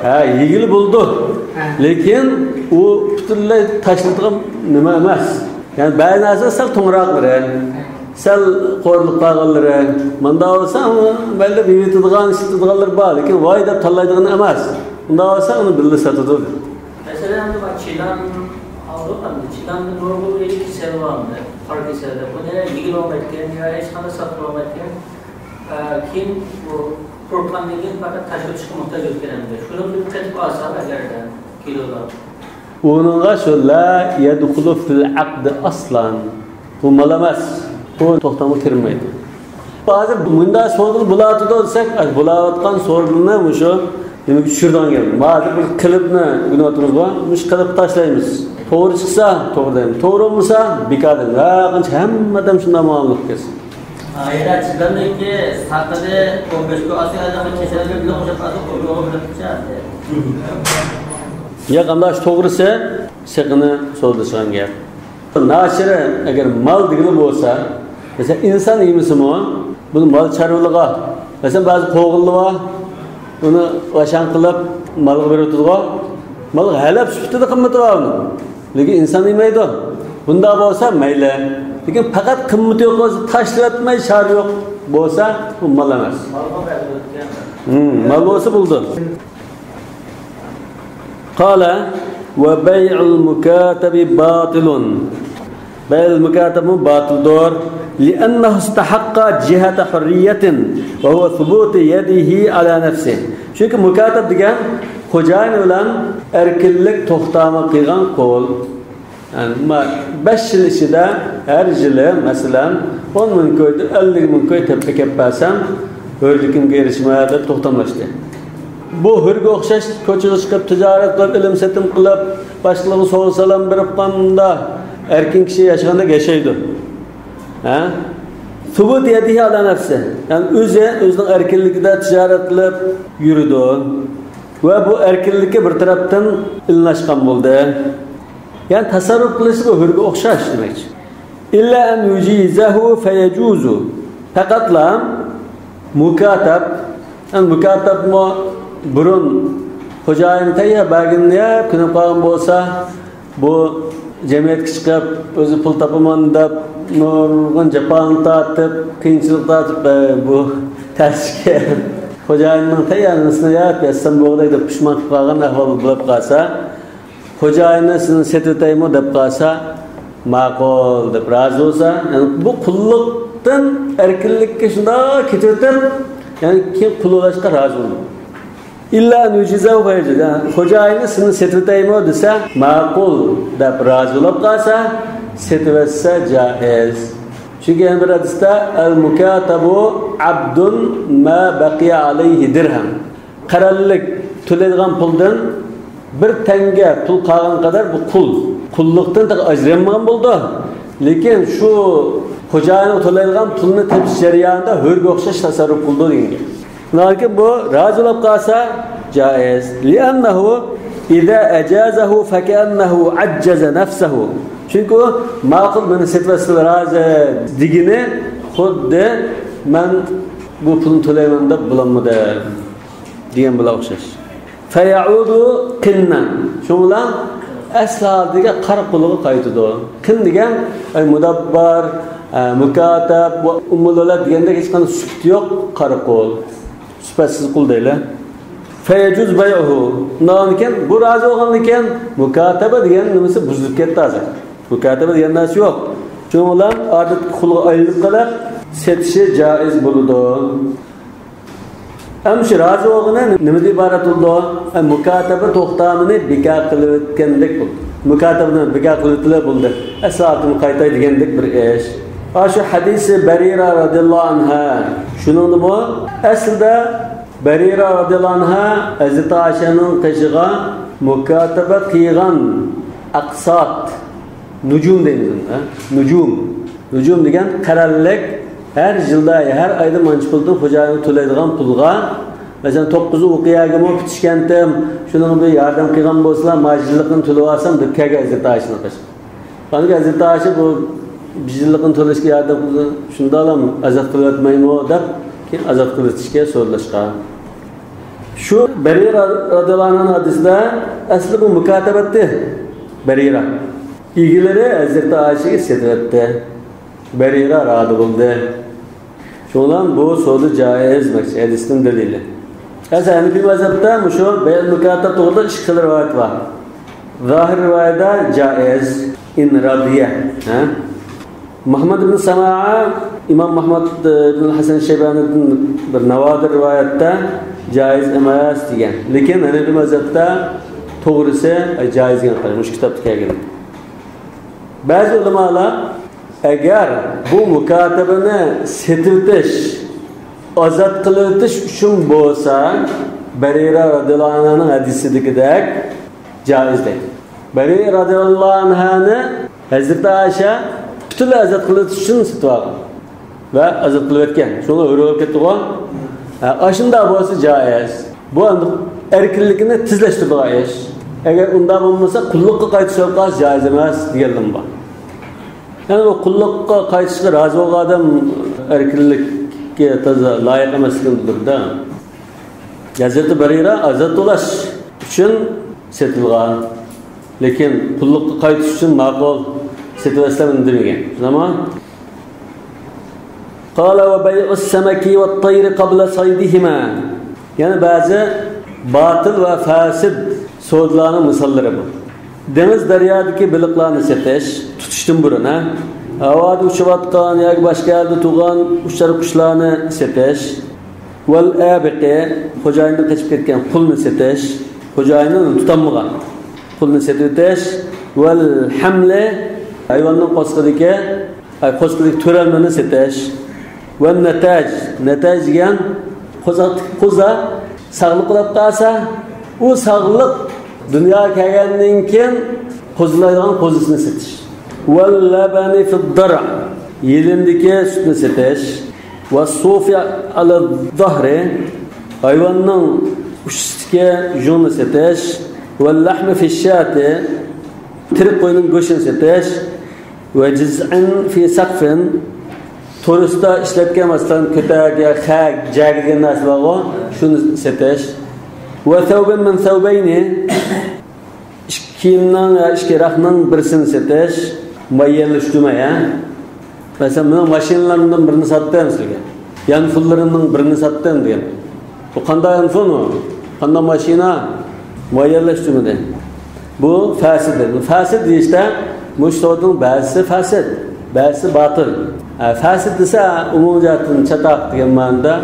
ھە، يېگىلى بولىدۇ. ھە. لېكىن ئۇ پۈتۈنلەي تاشلىتىدىغان نېمە ئەمەس. يەنى بەزى نەرسە سەل توڭراقلىرى، سەل قورۇلۇپ قالغانلىرى، مۇنداق بولسا مەيلى يەۋېتىدىغان، ئىشلىتىدىغانلىرى بار، لېكىن ۋاي دەپ تاللايدىغىنى ئەمەس. ئۇنداق بولسا ئۇنى بىللە ساتىدۇ. مەسىلەن، ئەمدى بۇ چىلان ئالدۇق، ئەمدى چىلاندا نۇرغۇن كېسەل بار، قارا كېسەل دەپ. بۇنى يېگىلى بولمايدىكەن يا ھېچقانداق ساتقىلى بولمايدىكەن. ئە، كېيىن بۇ قۇرۇتقاندىن كېيىن پەقەت تاشلىتىشقا موھتاج بولۇپ كېلەمدۇ؟ شۇنىڭ بىر قېتىپ ئالساق ئەگەردە كىلولاپ. ئۇنىڭغا شۇ لا يەدخۇلۇ فىل ئەقدى ئەسلەن. بۇ مال ئەمەس. بۇ توختامغا كىرمەيدۇ. ھازىر مۇنداق سودا بولۇۋاتىدۇ دېسەك، بولۇۋاتقان سودىنى مۇشۇ نېمىگە چۈشۈرىدىغان گەپ. ھازىر بىز قېلىپنى ئۆگىنىۋاتىمىزغۇ، مۇشۇ قېلىپقا تاشلايمىز. توغرا چىقسا توغرا دەيمىز. توغرا بولمىسا بىكار دەيمىز. ھەر قانچە ھەممە ئادەم شۇنداق مۇئامىلە قىلىپ كەتسۇن. ئايرا چىداملىقى ساقىدى ئون بەش كۈن ئاستى ئادەمگە كېسەلگە بىللە قوشۇپ ئازىق قويۇپ بېرىپچە. ياق، ئەمدى شۇ توغرىسى سېقىنى سودىلىشىدىغان گەپ. ناچىرى ئەگەر مال دېگىلى بولسا، مەسىلەن، ئىنسان يېمىسىمۇ، بۇنى مال چارۋىلىغا، مەسىلەن، بەزى قوغۇنلار بار، ئۇنى ۋاشاڭ قىلىپ مالغا بېرىۋېتىدىغۇ. مالغا ھەلەپ سۈپىتىدە قىممىتى بار ئۇنىڭ. لېكىن ئىنسان يېمەيدۇ. بۇنداق بولسا مەيلى. لېكىن پەقەت قىممىتى يوق بولسا، تاشلىۋەتمەي چارە يوق بولسا، بۇ مال ئەمەس. ھىم، مال بولسا بولىدۇ. قال: وبيع المكاتب باطل. بەيئۇل مۇكاتەبمۇ باتىلدۇر. لأنه استحق جهة حرية وهو ثبوت يده على نفسه. چۈنكى مۇكاتەب دېگەن خوجايىنى بىلەن ئەركىنلىك توختامى قىلغان قۇل. يەنى، ما-، بەش يىل ئىچىدە ھەر يىلى، مەسىلەن، ئون مىڭ كوي، ئەللىك مىڭ كوي تېپىپ ئەكەپ بەرسەم، ھۆرلۈكۈمگە ئېرىشىمەن دەپ توختاملاشتى. بۇ ھۆرگە ئوخشاش كوچىغا چىقىپ، تىجارەت قىلىپ، ئېلىم-سېتىم قىلىپ، باشقىلارغا سوۋغا-سالام بېرىپ، قانداق ئەركىن كىشى ياشىغاندەك ياشايدۇ. ھە؟ ثبوت يده على نفسه. يەنى ئۆزى ئۆزىنىڭ ئەركىنلىكىدە تىجارەت قىلىپ يۈرىدۇ. ۋە بۇ ئەركىنلىكى بىر تەرەپتىن ئېلىناشقان بولدى. يەنى تەسەررۇپ قىلىشى بۇ ھۆرگە ئوخشاش دېمەكچى. إلا أن يجيزه فيجوز. پەقەتلا مۇكاتەب، يەنى مۇكاتەبمۇ بۇرۇن خوجايىن تەييار بەرگىنىنى يەپ كۆنۈپ قالغان بولسا، بۇ جەمئىيەتكە چىقىپ، ئۆزى پۇل تاپىمەن دەپ، نۇرغۇن جاپانى تارتىپ، قىيىنچىلىق تارتىپ، ئە، بۇ تەسكە خوجايىننىڭ تەييارلىرىنى يەپ ياتسام بولغۇدەك دەپ پۇشمان قىلىپ قالغان ئەھۋال بولۇپ قالسا، خوجايىنى سىزنى سېتىۋېتەيمۇ دەپ قالسا، ماقۇل دەپ رازى بولسا، يەنى بۇ قۇللۇقتىن ئەركىنلىككە شۇنداق كېتىۋېتىپ، يەنى كېيىن قۇل بولۇشقا رازى بولىدۇ. إلا أن يجيزه فيجوز. يەنى خوجايىنى سىزنى سېتىۋېتەيمۇ دېسە، ماقۇل دەپ رازى بولۇپ قالسا، سېتىۋەتسە جائىز. چۈنكى يەنە بىر ھەدىستە، المكاتب عبد ما بقي عليه درهم. قەرەللىك تۆلەيدىغان پۇلدىن بىر تەڭگە پۇل قالغان قەدەر بۇ قۇل. قۇللۇقتىن تېخى ئاجرىمىغان بولىدۇ. لېكىن شۇ خوجايىنغا تۆلەيدىغان پۇلنى تېپىش جەريانىدا ھۆرگە ئوخشاش تەسەررۇپ قىلىدۇ دېگەن گەپ. لېكىن بۇ رازى بولۇپ قالسا جائىز. لأنه إذا أجازه فكأنه عجز نفسه. چۈنكى ئۇ ماقۇل، مېنى سېتىۋەتسىلا رازى دېگىنى خۇددى مەن بۇ پۇلنى تۆلەيمەن دەپ بولالمىدىم دېگەن بىلەن ئوخشاش. فيعود قنا. شۇنىڭ بىلەن ئەسلى ھالىتىگە، قارا قۇلغا قايتىدۇ. قىن دېگەن، ئەي، مۇدەببەر، ئە، مۇكاتەب ۋە ئۇممۇل ۋەلەد دېگەندەك ھېچقانداق سۈپىتى يوق قارا قۇل. سۈپەتسىز قۇل دەيلى. فيجوز بيعه. ئۇنداقكەن، بۇ رازى بولغاندىكىن، مۇكاتەبە دېگەن نېمىسى بۇزۇلۇپ كەتتى ھازىر. مۇكاتەبە دېگەن نەرسە يوق. شۇنىڭ بىلەن ئادەتتىكى قۇلغا ئايلىنىپ قېلىپ، سېتىشى جائىز بولىدۇ. ئەمما شۇ رازى بولغىنى نېمىدىن ئىبارەت بولىدۇ؟ ئە، مۇكاتەبە توختامىنى بىكار قىلىۋەتكەندەك بولىدۇ. مۇكاتەبىنى بىكار قىلىۋېتىلە بولدى. ئەسلى ھالىتىگە قايتاي دېگەندەك بىر ئىش. ئا، شۇ ھەدىسى بەرىرە رەزىياللاھۇ ئەنھا. شۇنىڭدىمۇ ئەسلىدە بەرىرە رەزىياللاھۇ ئەنھا ھەزرىتى ئائىشەنىڭ قېشىغا مۇكاتەبە قىلغان ئەقسات، نۇجۇم دەيمىز ئۇنى، ھە؟ نۇجۇم. نۇجۇم دېگەن قەرەللىك، ھەر يىلدا، ھەر ئايدا مانچە پۇلدىن خوجايىنغا تۆلەيدىغان پۇلغا، مەسىلەن، توققۇز ئۇقىيەگىمۇ پۈتۈشكەنتىم، شۇنىڭغا بىر ياردەم قىلغان بولسىلا، ماجىللىقنى تۆلىۋالسام دەپ كەلگەن ھەزرىتى ئائىشىنىڭ قېشىغا. ئاندىن ھەزرىتى ئائىشە بۇ بىر يىللىقنى تۆلەشكە ياردەم قىلدى، شۇنداقلا ئازاد قىلىۋەتمەيمۇ دەپ، كېيىن ئازاد قىلىۋېتىشكە سودىلاشقان. شۇ بەرىرە رەزىياللاھۇ ئەنھۇنىڭ ھەدىسىدە ئەسلى بۇ مۇكاتەبەتتى. بەرىرە ئىگىلىرى ھەزرىتى ئائىشىگە سېتىۋەتتى. بەرىرە رازى بولدى. شۇنىڭ بىلەن بۇ سودا جائىز، ھەدىستىن دەلىلى. ھەزرىتى ھەنىفىي مەزھەپتە مۇشۇ بەيئۇل مۇكاتەب توغرىدا ئىككى خىل رىۋايەت بار. زاھىر رىۋايەتتە جائىز، ئىن رەزىيە. ھە؟ مۇھەممەد ئىبن سەمائە، ئىمام مۇھەممەد ئىبن ھەسەن شەيبانىدىن بىر ناۋادىر رىۋايەتتە جائىز ئەمەس دېگەن. لېكىن ھەنەفىي مەزھەپتە توغرىسى، ئەي، جائىز دېگەن قاراش، مۇشۇ كىتابتا كەلگەن. بەزى ئۆلىمالار، ئەگەر بۇ مۇكاتەبىنى سېتىۋېتىش، ئازاد قىلىۋېتىش ئۈچۈن بولسا، بەرىرە رەزىياللاھۇ ئەنھانىڭ ھەدىسىدىكىدەك جائىز دەيدۇ. بەرىرە رەزىياللاھۇ ئەنھانى ھەزرىتى ئائىشە پۈتۈنلەي ئازاد قىلىۋېتىش ئۈچۈن سېتىۋالغان ۋە ئازاد قىلىۋەتكەن. شۇڭا ھۆر بولۇپ كەتتىغۇ. ھە، ئاشۇنداق بولسا جائىز. بۇ ئەمدى ئەركىنلىكىنى تېزلەشتۈرىدىغان ئىش. ئەگەر ئۇنداق بولمىسا، قۇللۇققا قايتىش بولۇپ قالسا جائىز ئەمەس دېگەنلىرىمۇ بار. يەنى بۇ قۇللۇققا قايتىشقا رازى بولغان ئادەم ئەركىنلىككە تازا لايىق ئەمەسلىكىنى بىلدۈرىدۇ. ھەزرىتى بەرىرە ئازاد بولاش ئۈچۈن سېتىلغان، لېكىن قۇللۇققا قايتىش ئۈچۈن ماقۇل، سېتىۋەتسەم ئۈندىمىگەن. شۇنداقمۇ؟ قال وبيع السمك والطير قبل صيدهما. يەنە بەزى باتىل ۋە فاسىد سودىلارنىڭ مىساللىرى بۇ. دېڭىز، دەريادىكى بېلىقلارنى سېتىش، تۇتۇشتىن بۇرۇن، ھە؟ ھاۋادا ئۇچۇۋاتقان ياكى باشقا يەردە تۇغان ئۇچار قۇشلارنى سېتىش. ۋەل ئابىقى، خوجايىنىدىن قېچىپ كەتكەن قۇلنى سېتىش، خوجايىنى تۇتالمىغان قۇلنى سېتىۋېتىش. ۋەل ھەملى، ھايۋاننىڭ قورسىقىدىكى، ھاي، قورسىقىدىكى تۆرەلمىنى سېتىش. ۋەن نەتاج، نەتاج دېگەن قوزا، قوزا ساغلىق بولاپ قالسا، ئۇ ساغلىق دۇنياغا كەلگەندىن كېيىن قوزىلايدىغان قوزىسىنى سېتىش. ۋەل لەبەنى فىددەرە، يېلىندىكى سۈتنى سېتىش. ۋەسسۇفى ئەلەززەھرى، ھايۋاننىڭ ئۇچىسىدىكى يۇڭنى سېتىش. ۋەللەھمى فىششاتى، تىرىك قوينىڭ گۆشىنى سېتىش. ۋەجىزئىن فى سەقفىن، تورۇستا ئىشلەتكەن، مەسىلەن، كۆتەك يا خەك، جەگە دېگەن نەرسە بارغۇ، شۇنى سېتىش. ۋەسەۋبىن مىن سەۋبەينى، ئىككى كىيىمنىڭ يا ئىككى راقنىڭ بىرسىنى سېتىش، مۇئەييەنلەشتۈرمەي، ھە؟ مەسىلەن، مېنىڭ ماشىنىلىرىمدىن بىرنى ساتتىم سىزگە. يانفونلىرىمنىڭ بىرنى ساتتىم دېگەن. بۇ قانداق يانفون ئۇ؟ قانداق ماشىنا؟ مۇئەييەنلەشتۈرمىدى. بۇ فاسىد. بۇ فاسىد دېيىشتە مۇشۇ سودىنىڭ بەزىسى فاسىد، بەزىسى باتىل. ھە، فاسىد دېسە، ئومۇمىي جەھەتتىن چاتاق دېگەن مەنىدە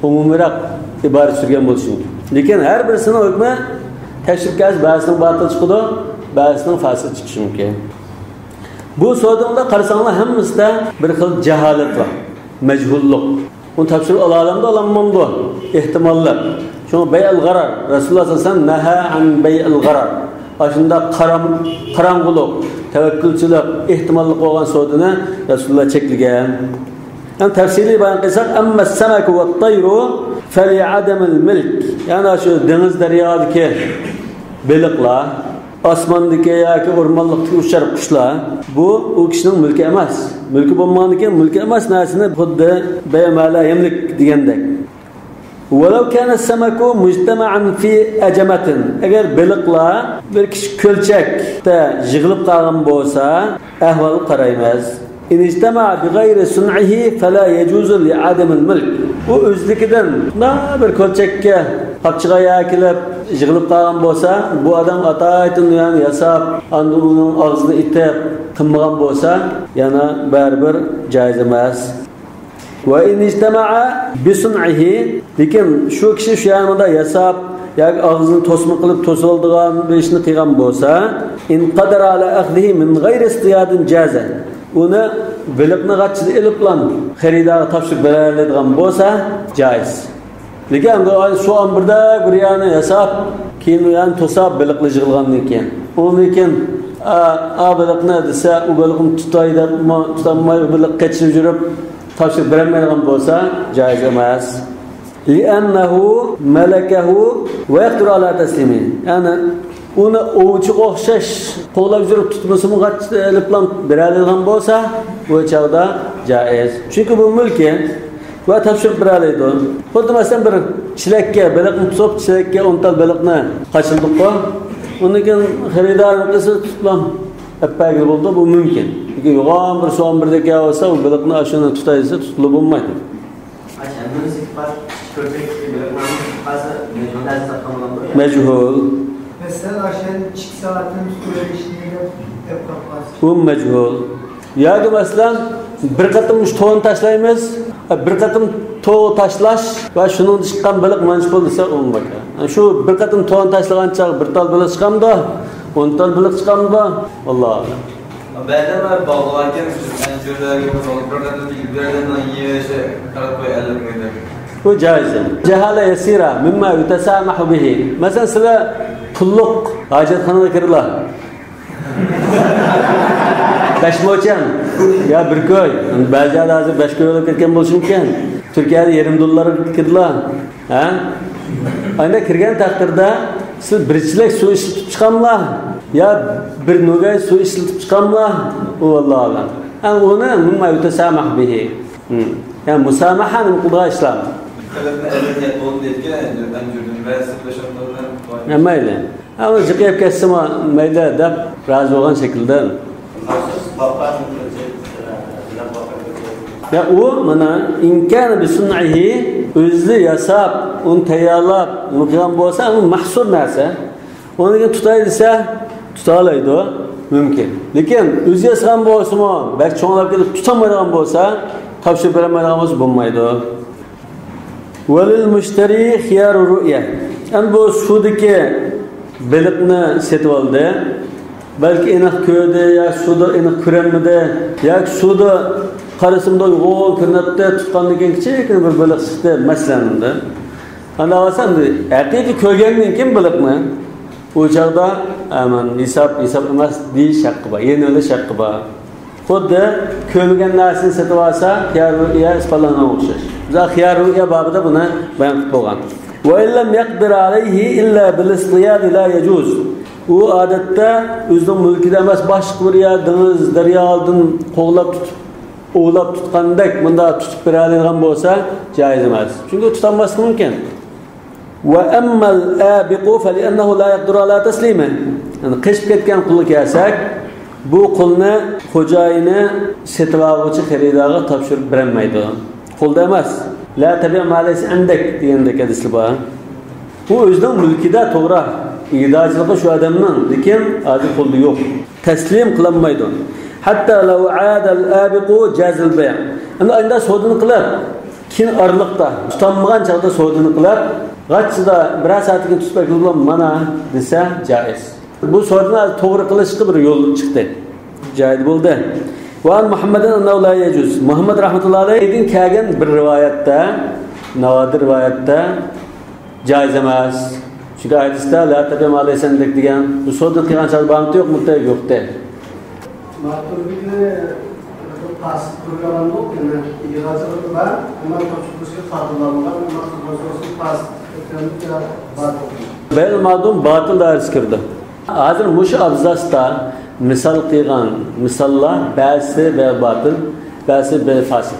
ئومۇمىيراق ئىبارە سۈرگەن بولۇشى مۇمكىن. لېكىن ھەر بىرسىنىڭ ھۆكمى تەكشۈرۈپ كەلسە، بەزىسىنىڭ باتىل چىقىدۇ، بەزىسىنىڭ فاسىد چىقىشى مۇمكىن. بۇ سودىڭدا قارىساڭلار، ھەممىسىدە بىر خىل جاھالەت بار، مەجھۇللۇق. ئۇنى تاپشۇرۇپ ئالالامدۇ، ئالالمامدۇ؟ ئېھتىماللىق. شۇڭا بەيئەل غەرەر، رەسۇلۇللا سەللەللاھۇ ئەلەيھى ۋەسەللەم نەھە ئەن بەيئەل غەرەر. ئاشۇنداق قارام-، قاراڭغۇلۇق، تەۋەككۈلچىلىك، ئېھتىماللىق بولغان سودىنى رەسۇلۇللا چەكلىگەن. يەنى تەپسىلىي بايان قىلساق، ئەممەس سەمەكۇ ۋەت تەيرۇ فەلىئەدەمىل مىلك. يەنى شۇ دېڭىز، دەريادىكى بېلىقلار، ئاسماندىكى ياكى ئورمانلىقتىكى ئۇچار قۇشلار، بۇ ئۇ كىشىنىڭ مۈلكى ئەمەس. مۈلكى بولمىغاندىكىن، مۈلكى ئەمەس نەرسىنى خۇددى بەيئۇ ما لا يەملىك دېگەندەك. ولو كان السمك مجتمعا في أجمة، ئەگەر بېلىقلار بىر كىچىك كۆلچەكتە يىغىلىپ قالغان بولسا، ئەھۋالغا قارايمىز. إن اجتمع بغير صنعه فلا يجوز لعدم الملك. ئۇ ئۆزلۈكىدىن مۇنداق بىر كۆلچەككە قاپچىغا يەكىلىپ يىغىلىپ قالغان بولسا، بۇ ئادەم ئاتايىتىن ياساپ، ئاندىن ئۇنىڭ ئاغزىنى ئېتىپ قىلمىغان بولسا، يەنە بەرىبىر جايىز ئەمەس. وإن اجتمع بصنعه، لېكىن شۇ كىشى شۇ يەرنى مۇنداق ياساپ ياكى ئاغزىنى توسما قىلىپ توسۇۋالىدىغان بىر ئىشنى قىلغان بولسا، إن قدر على أخذه من غير اصطياد جاز، ئۇنى بېلىقنى غاچچىدا ئېلىپلا خېرىدارغا تاپشۇرۇپ بېرەلەيدىغان بولسا جايىز. لېكىن ئەمدى ئاي سۇ ئامبىرىدا بىر يەرنى ياساپ، كېيىن ئۇ يەرنى توساپ بېلىقنى يىغىلغاندىن كېيىن، ئۇندىن كېيىن، ئا، ئا بېلىقنى دېسە، ئۇ بېلىقنى تۇتاي دەپمۇ تۇتالماي، ئۇ بېلىق قېچىپ يۈرۈپ، تاپشۇرۇپ بېرەلمەيدىغان بولسا جايىز ئەمەس. لأنه ملكه ويقدر على تسليمه. يەنى ئۇنى ئوۋچىغا ئوخشاش قوغلاپ يۈرۈپ تۇتمىسىمۇ، غاچچىدا ئېلىپلا بېرەلەيدىغان بولسا، بۇ چاغدا جائىز. چۈنكى بۇ مۈلكى ۋە تاپشۇرۇپ بېرەلەيدۇ. خۇددى مەسىلەن، بىر چېلەككە بېلىقنى تۇتۇپ، چېلەككە ئون تال بېلىقنى قاچىلىدۇققۇ. ئۇندىن كېيىن خېرىدارنىڭ قىزى تۇتۇپلا ئەپ بەرگىلى بولىدۇ، بۇ مۇمكىن. لېكىن يوغان بىر سۇ ئامبىرىدەك يەر بولسا، ئۇ بېلىقنى ئاشۇنى تۇتاي دېسە، تۇتقىلى بولمايدۇ. ئاشۇ ھەممىمىزنىڭكى بار، كۆپرەك بىلىپ قالسا، مەجھۇل نەرسە تاپقان بولامدۇ؟ مەجھۇل. مەسىلەن، ئاشۇ ئىككى سائەتتىن تۇتۇۋېلىشنى دەپ، دەپ قالسا. ئۇ مەجھۇل. ياكى مەسىلەن، بىر قېتىم مۇشۇ تونى تاشلايمىز، بىر قېتىم تو تاشلاش ۋە شۇنىڭدا چىققان بېلىق مانچە بولدى دېسە، ئۇ ماكان. شۇ بىر قېتىم تونى تاشلىغان چاغ بىر تال بېلىق چىقامدۇ؟ ئون تال بېلىق چىقامدۇ؟ ۋاللاھۇ ئەلەم. بەزىلەر باغلىغانكەن، ئەنجۈرلەرگە بىر قېتىم يېيىپ بەرگەندىن يېيىۋېرىشى قاراپ قوي، ئەللىك مىڭدەك. بۇ جائىز. جەھالە يەسىرە مىمما يۇتەسامەھۇ بىھى. مەسىلەن، سىلەر پۇللۇق ھاجەتخانىغا كىرىلا. بەش موچەن يا بىر كوي. بەزى يەردە ھازىر بەش كوي بولۇپ كەتكەن بولۇشى مۇمكىن. تۈركىيەدە يېرىم دوللارغا كىرىلا. ھە؟ ئانداق كىرگەن تەقدىردە سىز بىر چېلەك سۇ ئىشلىتىپ چىقاملا يا بىر نوگاي سۇ ئىشلىتىپ چىقاملا، ئۇ ۋاللاھۇ ئەلەم. ھە، ئۇنى مىمما يۇتەسامەھ بىھى. ھىم. يەنى مۇسامەھە نېمە قىلىدىغان ئىشلار؟ خەلقنى ئەمەلىيەت بولدى دەيدىكەن، ئەنجۈردىن ۋە سىرلىشىۋاتقانلار. ھە، مەيلى. ھە، ئۇ جىق يەپ كەتسىمۇ مەيلى دەپ رازى بولغان شەكىلدە. يا ئۇ مانا، ئىن كانە بىسۇنئىھى، ئۆزى ياساپ، ئۇنى تەييارلاپ، نېمە قىلغان بولسا، ئۇ مەھسۇر نەرسە. ئۇنى تۇتاي دېسە، تۇتالايدۇ، مۇمكىن. لېكىن ئۆزى ياسىغان بولسىمۇ، بەك چوڭلاپ كېتىپ تۇتالمايدىغان بولسا، تاپشۇرۇپ بېرەلمەيدىغان بولسا بولمايدۇ. ۋەلىل مۇشتەرى خىيارۇ رۇئيە. ئەمدى بۇ سۇدىكى بېلىقنى سېتىۋالدى. بەلكى ئېنىق كۆردى، يا سۇدا ئېنىق كۆرەلمىدى، ياكى سۇدا قارىسىمدا ئۇيغۇن كۆرۈنەتتى، تۇتقاندىن كېيىن كىچىككىنە بىر بېلىق چىقتى، مەسىلەن. ئانداق بولسا، ئەمدى ھەقىقىي كۆرگەندىن كېيىن بېلىقنى، ئۇ چاغدا، ئە، مەن ھېساب، ھېساب ئەمەس دېيىش ھەققى بار، يەنە ئېلىش ھەققى بار. خۇددى كۆرمىگەن نەرسىنى سېتىۋالسا، خىيار رۇئيە ئىسپاتلانغانغا ئوخشاش. بىز خىيار رۇئيە بابىدا بۇنى بايان قىلىپ بولغان. ۋە ئىن لەم يەقدىر ئەلەيھى ئىللا بىل ئىستىيادى لا يەجۇز. ئۇ ئادەتتە ئۆزىنىڭ مۈلكىدە ئەمەس، باشقا بىر يەر، دېڭىز، دەريادىن قوغلاپ تۇتۇپ، ئوۋلاپ تۇتقاندەك مۇنداق تۇتۇپ بېرەلەيدىغان بولسا، جائىز ئەمەس. چۈنكى تۇتالماسلىقى مۇمكىن. ۋە ئەممەل ئابىقۇ فەلىئەننەھۇ لا يەقدۇرۇ ئەلا تەسلىمى. يەنى قېچىپ كەتكەن قۇلغا كەلسەك، بۇ قۇلنى خوجايىنى سېتىۋالغۇچى خېرىدارغا تاپشۇرۇپ بېرەلمەيدۇ. قۇلدا ئەمەس. لا تەبىئ ما لەيسە ئىندەك دېگەندەك ھەدىسلەر بار. بۇ ئۆزىنىڭ مۈلكىدە، توغرا. ئىگىدارچىلىقى شۇ ئادەمنىڭ، لېكىن ھازىر قۇلدا يوق. تەسلىم قىلالمايدۇ. ھەتتا لەۋ ئادەل ئابىقۇ جازەل بەيئ. ئەمدى ئاينىدا سودىنى قىلىپ، كېيىن ئارىلىقتا، تۇتالمىغان چاغدا سودىنى قىلىپ، غاچچىدا بىرەر سائەتتىن كېيىن تۇتۇپ ئەكېلىپ، مانا دېسە جائىز. بۇ سودىنى توغرا قىلىشقا بىر يول چىقتى. جايىدا بولدى. ۋە ئەن مۇھەممەدىن ئەننەھۇ لا يەجۇز. مۇھەممەد رەھمەتۇللاھى ئەلەيھىدىن كەلگەن بىر رىۋايەتتە، نادىر رىۋايەتتە، جائىز ئەمەس. چۈنكى ھەدىستە لا تەبىئ ما لەيسە ئىندەك دېگەن، بۇ سودىنى قىلغان چاغدا بارمىدى يوقمىدى؟ يوقتى. ماتۇرىدىنى پاسىق كۆرگەن بولۇپ، يەنە ئىگىدارچىلىقى بار، ئەمما تاپشۇرۇشقا قادىرلانمىغان، ئەمما قىلغان سورۇسى پاسىق ئۆتكەنلىكى بار. بەيئۇل مەئدۇم باتىل دائىرىسىگە كىرىدۇ. ھازىر مۇشۇ ئابزاستا مىسال قىلغان مىساللار بەزىسى بىر باتىل، بەزىسى بىر فاسىد.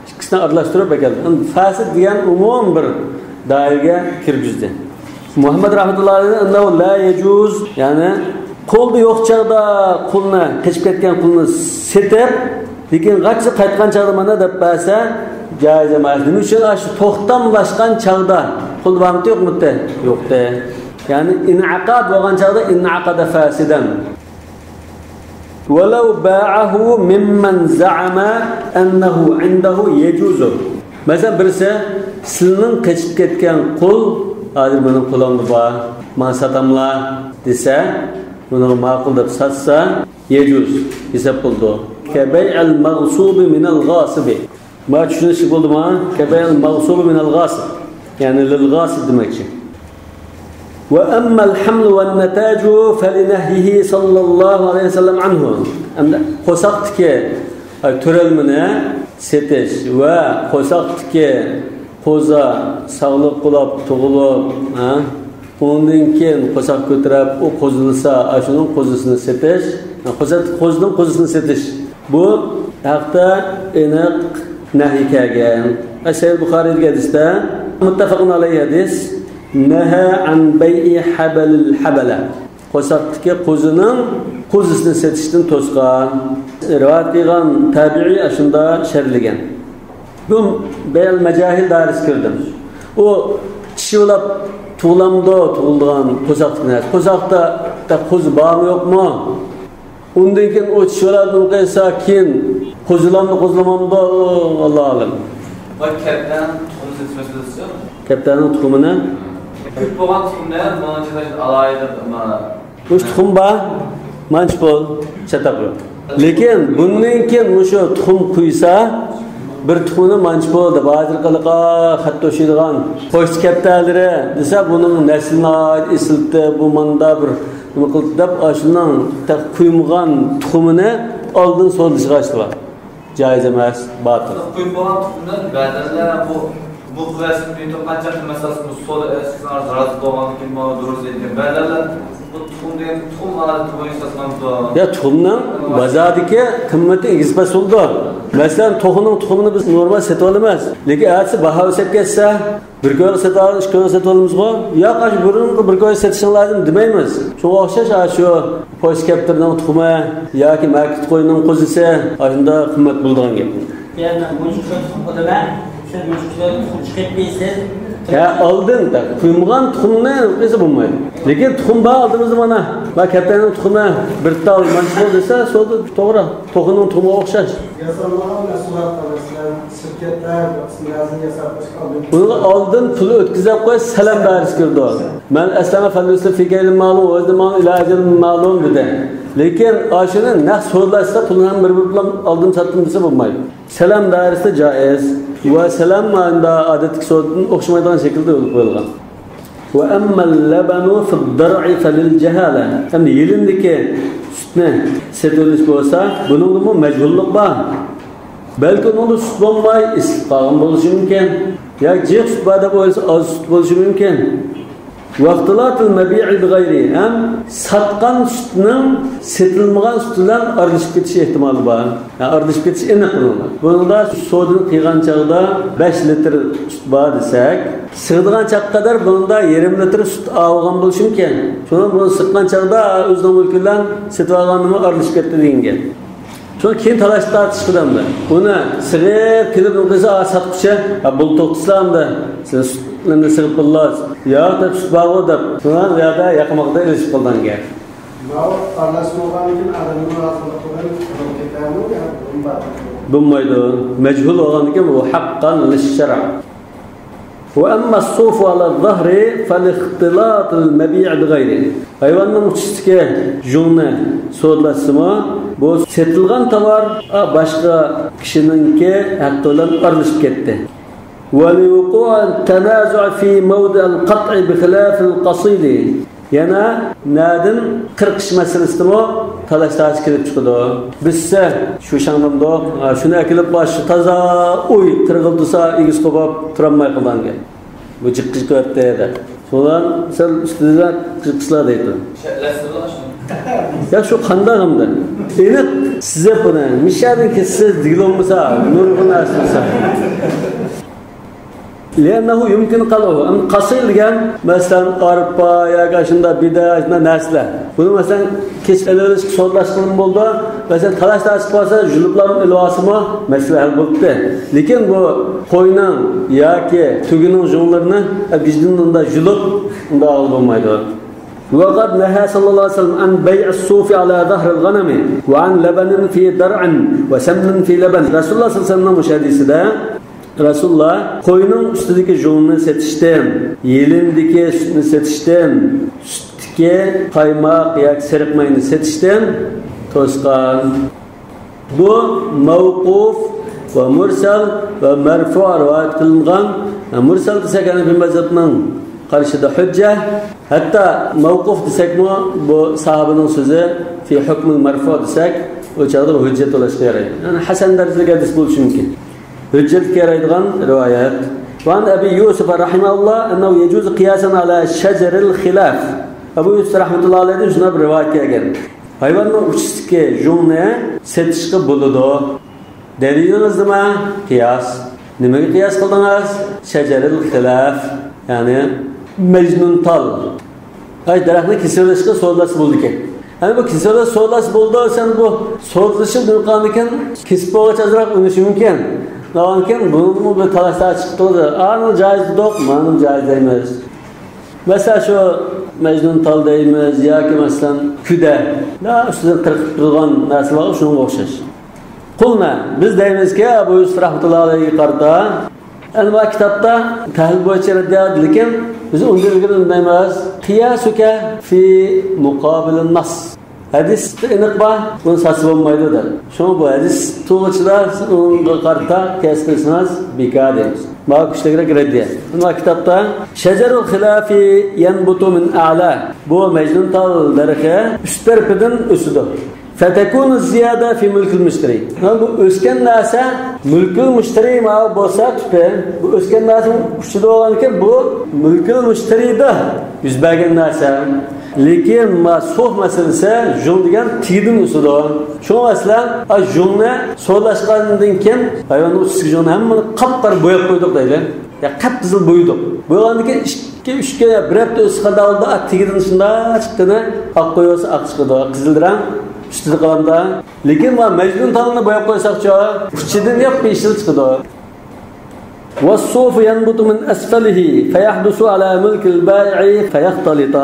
ئىككىسىنى ئارىلاشتۇرۇپ ئەكەلدى. ئەمدى فاسىد دېگەن ئومۇمىي بىر دائىرىگە كىرگۈزدى. مۇھەممەد رەھمەتۇللاھى ئەلەيھى ئەننەھۇ لا يەجۇز، يەنى قولدا يوق چاغدا قۇلنى، قېچىپ كەتكەن قۇلنى سېتىپ، لېكىن غاچچا قايتقان چاغدا مانا دەپ بەرسە جائىز ئەمەس. نېمە ئۈچۈن؟ ئاشۇ توختاملاشقان چاغدا قۇلدا بارمىتى يوقمىتى؟ يوقتى. يەنى ئىنئەقاد بولغان چاغدا ئىنئەقەدە فاسىدەن. ۋەلەۋ باعەھۇ مىممەن زەئەمە ئەننەھۇ ئىندەھۇ يەجۇزۇ. مەسىلەن، بىرسى سىلىنىڭ قېچىپ كەتكەن قۇل ھازىر مېنىڭ قولۇمدا بار، ماڭا ساتاملا دېسە، ئۇنىڭغا ماقۇل دەپ ساتسا، يەجۇز ھېساب بولىدۇ. كەبەيئەل مەغسۇبى مىنەل غاسىبى. ما چۈشىنىشلىك بولدىمۇ؟ كەبەيئەل مەغسۇبى مىنەل غاسىب. يەنى لىل غاسىب دېمەكچى. ۋە ئەممەل ھەملۇ ۋەن نەتاجۇ فەلىنەھيىھى سەللەللاھۇ ئەلەيھى ۋەسەللەم ئەنھۇ. ئەمدى قورساقتىكى، ئاي، تۆرەلمىنى سېتىش ۋە قورساقتىكى قوزا، ساغلىق بولاپ تۇغۇلۇپ، ھە؟ ئۇنىڭدىن كېيىن قورساق كۆتۈرۈپ، ئۇ قوزىلىسا، ئاشۇنىڭ قوزىسىنى سېتىش، قوزا-، قوزىنىڭ قوزىسىنى سېتىش. بۇ ھەقتە ئېنىق نەھى كەلگەن. سەھىھ بۇخارىدىكى ھەدىستە، مۇتتەفەقۇن ئەلەيھى ھەدىس، نەھا ئەن بەيئى ھەبەلىل ھەبەلە. قورساقتىكى قوزىنىڭ قوزىسىنى سېتىشتىن توسقان. رىۋايەت قىلغان تابىئىي ئاشۇنداق شەرھلىگەن. بۇ بەيئەل مەجاھىل دائىرىسىگە كىردى. ئۇ چىشى بولاپ تۇغۇلامدۇ، تۇغۇلىدىغان قورساقتىكى نەرسە. قورساقتا قوزا بارمۇ، يوقمۇ؟ ئۇندىن كېيىن ئۇ چىشى بولاپ تۇغۇلسا، كېيىن قوزىلامدۇ، قوزىلىمامدۇ، ئۇ ئاللا ئالەم. ۋە كەپتەرنىڭ تۇخۇمى سېتىش مەسىلىسى. كەپتەرنىڭ تۇخۇمىنى. كۆپ بولغان تۇخۇمنى مانا ئالاھىدە، مانا. مۇشۇ تۇخۇم بار، مانچە پۇل، چاتاق يوق. لېكىن بۇندىن كېيىن مۇشۇ تۇخۇم قويسا، بىر تۇخۇمنى مانچە پۇل دەپ، ھازىرقى خەت توشۇيدىغان پوچتا كەپتەرلىرى دېسە، بۇنىڭ نەسلى ناھايىتى ئېسىلتى، بۇ ماندا بىر نېمە قىلدى دەپ، ئاشۇنىڭ تېخى قويمىغان تۇخۇمىنى ئالدىن سودىلىشىغا ئاشتى بار. جائىز ئەمەس، باتىل. قويۇپ بولغان تۇخۇمدىن بەزىلەر بۇ، بۇ قىلىۋەتسىمۇ، بۇ قانچە قىممەت سالسا، بۇ سودا ئەسكىسىڭىز رازى بولغانلىكىن، مانا دۇرۇس ئېيتكەن. بەزىلەر بۇ تۇخۇم دېگەن تۇخۇم ئادىتى بويىچە ساتمامدۇ؟ يا، تۇخۇمنىڭ بازاردىكى قىممىتى ئېگىز پەس بولىدۇ. مەسىلەن، توخۇنىڭ تۇخۇمىنى بىز نورمال سېتىۋالىمىز. لېكىن ئەتىسى باھا ئۆسۈپ كەتسە، بىر كويغا سېتىۋالىمىز، ئىككى كويغا سېتىۋالىمىزغۇ؟ ياق، ئاشۇ بۇرۇنقى بىر كويغا سېتىشىڭ لازىم دېمەيمىز. شۇڭا ئوخشاش ئاشۇ پوچتا كەپتىرىنىڭ تۇخۇمى ياكى مەكىت قويىنىڭ قوزىسى ئاشۇنداق قىممەت بولىدىغان گەپ. يەنى مۇنچە كىلو تۇخۇم قويدۇم، شۇ مۇنچە كىلو تۇخۇم چىقىپ بېرىسىز. يا، ئالدىن قويمىغان تۇخۇمنى قىلسا بولمايدۇ. لېكىن تۇخۇم بار ئالدىمىزدا مانا. ما كەپتەرنىڭ تۇخۇمى بىر تال مانچە بولدى دېسە، سودا توغرا. توخۇنىڭ تۇخۇمىغا ئوخشاش. ياسالمىغان مەھسۇلاتلار، مەسىلەن، سۈت كەپتەر، بەزىنى ياساپ باشقا ئالدىن. بۇنىڭغا ئالدىن پۇل ئۆتكۈزۈپ قويۇش سەلەم دائىرىسىگە كىرىدۇ. مەن ئەسلەمە فەليۇسلىم في كيل معلوم، وزن معلوم، إلى أجل معلوم دېدى. لېكىن ئاشۇنى نەق سودىلاشسا، پۇلنى ھەم بىر-بىر بىلەن ئالدىن ساتتىم دېسە بولمايدۇ. سەلەم دائىرىسىدە جائىز. ۋە سەلەم مۇنداق ئادەتتىكى سودىدىن ئوخشىمايدىغان شەكىلدە يولغا قويۇلغان. وأما اللبن في الضرع فللجهالة. ئەمدى يېلىندىكى سۈتنى سېتىۋېلىش بولسا، بۇنىڭدىمۇ مەجھۇللۇق بار. بەلكى ئۇنىڭدا سۈت بولماي، ئېسىلىپ قالغان بولۇشى مۇمكىن. ياكى جىق سۈت بار دەپ ئويلىسا، ئاز سۈت بولۇشى مۇمكىن. واختلاط المبيع بغيره، ھەم ساتقان سۈتنىڭ سېتىلمىغان سۈت بىلەن ئارىلىشىپ كېتىش ئېھتىمالى بار. يەنى ئارىلىشىپ كېتىش ئېنىق بۇنىڭدا. بۇنىڭدا سودىنى قىلغان چاغدا بەش لىتىر سۈت بار دېسەك، سىغىدىغان چاغقا قەدەر بۇنىڭدا يېرىم لىتىر سۈت ئالغان بولۇشى مۇمكىن. شۇڭا بۇنى سىغقان چاغدا ئۆزىنىڭ مۈلكى بىلەن سېتىۋالغاننىمۇ ئارىلىشىپ كەتتى دېگەن گەپ. شۇڭا كېيىن تالاش تارتىش قىلىدۇ. بۇنى سىغىپ كېلىپ نېمە قىلسا، ئا، ساتقۇچى، يا، بولدى، توختىسىلا ئەمدى. سىلەر سۈتلىرىنى سىغىپ بولىلا. ياق دەپ، سۈت بارغۇ دەپ. شۇڭا بۇ يەردە ياقماقتا ئېلىشىپ قالىدىغان گەپ. ماۋۇ ئارىلاشمىغاندىن كېيىن ئادەمنىڭ رازىلىقى بىلەن قىلىپ كېتەرمۇ يا بولمايدۇ؟ بولمايدۇ. مەجھۇل بولغاندىن كېيىن بۇ ھەققەن لىششەرع. وأما الصوف على الظهر فلاختلاط المبيع بغيره. ھايۋاننىڭ ئۇچىسىدىكى يۇڭنى سودىلاشسىمۇ، بۇ سېتىلغان تاۋار، ئا، باشقا كىشىنىڭكى ھەققى بىلەن ئارىلىشىپ كەتتى. ولوقوع التنازع في موضع القطع بخلاف القصيد. يەنە نەدىن قىرقىش مەسىلىسىدىمۇ تالاش-تارتىش كېلىپ چىقىدۇ. بىزسە شۇ شاڭدىمدۇق، ھا، شۇنى ئەكېلىپ باش تازا ئۇي قىرغىلدىسا ئېگىز قوپاپ تۇرالماي قالغان گەپ. بۇ جىققا جىق ئۆتتى دەپ. سولان سەل ئۈستىدە قىلسىلا دەيدۇ. يا شۇ قانداق ئەمدى؟ ئېنىق سىزىپ بۇنى مىشەدىن كېسىسىز دېگىلى بولمىسا، نۇرغۇن نەرسە بولسا. لأنه يمكن قلعه. ئەمدى قاسىل دېگەن، مەسىلەن، ئارپا ياكى ئاشۇنداق بىدە، ئاشۇنداق نەرسىلەر. بۇنى، مەسىلەن، كېسىپ ئېلىۋېلىشقا سودىلاشقىلىمۇ بولىدۇ. مەسىلەن، تالاش تارتىشىپ قالسا، يۇلۇپلا ئېلىۋالسىمۇ مەسىلە ھەل بولۇپتۇ. لېكىن بۇ قوينىڭ ياكى تۈگىنىڭ جۇڭلىرىنى بىزدىن ئۇنداق يۇلۇپ ئۇنداق ئالغىلى بولمايدۇ. وقد نهى صلى الله عليه وسلم عن بيع الصوف على ظهر الغنم وعن لبن في ضرع وسمن في لبن. رەسۇلۇللاھ سەللەللاھۇ ئەلەيھى ۋەسەللەمنىڭ مۇشۇ ھەدىسىدە رەسۇلۇللاھ قوينىڭ ئۈستىدىكى جۇڭنى سېتىشتىن، يېلىنىدىكى سۈتنى سېتىشتىن، سۈتتىكى قايماق ياكى سېرىق ماينى سېتىشتىن توسقان. بۇ مەۋقۇف ۋە مۇرسەل ۋە مەرفۇ رىۋايەت قىلىنغان. مۇرسەل دېسەك، ھەنەفىي مەزھەپنىڭ قارىشىدا ھۆججە. ھەتتا مەۋقۇف دېسەكمۇ، بۇ ساھابىنىڭ سۆزى، في حكم المرفوع دېسەك، ئۇ چاغدا ھۆججەت بولۇشقا يارايدۇ. يەنى ھەسەن دەرىجىلىك ھەدىس بولۇشى مۇمكىن. ھۆججەتكە يارايدىغان رىۋايەت. وعن أبي يوسف رحمه الله أنه يجوز قياسا على شجر الخلاف. ئەبۇ يۈسۈپ رەھمەتۇللاھى ئەلەيھىدىن شۇنداق بىر رىۋايەت كەلگەن. ھايۋاننىڭ ئۇچىسىدىكى جۇڭنى سېتىشقا بولىدۇ. دەلىلىڭىز نېمە؟ قىياس. نېمىگە قىياس قىلدىڭىز؟ شەجەرىل خىلاف، يەنى مەجنۇن تال. ئاي، دەرەخنى كېسىۋېلىشقا سودىلاشسا بولىدىكەن. يەنى بۇ كېسىۋېلىش سودىلاشسا بولىدۇ، سەن بۇ سودىلىشىپ نېمە قىلغاندىكىن، كېسىپ بولغاچ ئازراق ئۈنۈشى مۇمكىن. ئۇنىڭدىن كېيىن بۇنىڭمۇ بىر تالاش تارتىش چىقىپ تۇرىدۇ. ئانىڭ جايىز دېدۇق، مانىڭ جايىز دەيمىز. مەسىلەن، شۇ مەجنۇن تال دەيمىز ياكى، مەسىلەن، كۈدە. لا، ئۈستىدىن قىرقىپ تۇرىدىغان نەرسە بار، شۇنىڭغا ئوخشاش. قۇلنا، بىز دەيمىزكى، ئەبۇ يۈسۈپ رەھمەتۇللاھى ئەلەيھىگە قارىتا، ئەنۋا كىتابتا تەھلىل بويىچە رەددىيە، لېكىن بىز ئۇندىن ئىلگىرى ئۇنداق دەيمىز. قىياسۇكە في مقابل النص. ھەدىستە ئېنىق بار، بۇنى ساتسا بولمايدۇ دەپ. شۇڭا بۇ ھەدىس تۇغۇچىلار سىز ئۇنىڭغا قارىتا قىياس قىلسىڭىز بىكار دەيمىز. ماۋۇ كۈچلۈكرەك رەددىيە. ماۋۇ كىتابتا شەجەرۇل خىلاف يەنبۇتۇ مىن ئەلا. بۇ مەجنۇن تال دەرىخى ئۈست تەرىپىدىن ئۆسىدۇ. فتكون الزيادة في ملك المشتري. بۇ ئۆسكەن نەرسە مۈلكۈل مۇشتەرى ماۋۇ بولسا تۈپى، بۇ ئۆسكەن نەرسە ئۇچىدا بولغاندىكىن بۇ مۈلكۈل مۇشتەرىدا يۈز بەرگەن نەرسە. لېكىن ما سوف مەسىلىسى، جۇڭ دېگەن تېگىدىن ئۆسىدۇ. شۇڭا مەسىلەن، ئا، جۇڭنى سودىلاشقاندىن كېيىن، ھايۋاننىڭ ئۈستىدىكى جۇڭنى ھەممىنى قاپقارا بوياپ قويدۇق دەيلى. يا قەپقىزىل بويىدۇق. بويىغاندىن كېيىن ئىككى، ئۈچ كۈن يا بىر ھەپتە ئۆتسە قانداق بولىدۇ؟ ئا، تېگىدىن شۇنداق چىققىنى ئاق قويۇۋالسا ئاق چىقىدۇ. قىزىل رەڭ ئۈستىدە قالامدا. لېكىن ما مەجنۇن تالنى بوياپ قويساقچۇ، ئۇچىدىن ياپيېشىل چىقىدۇ. والصوف ينبت من أسفله فيحدث على ملك البائع فيختلط.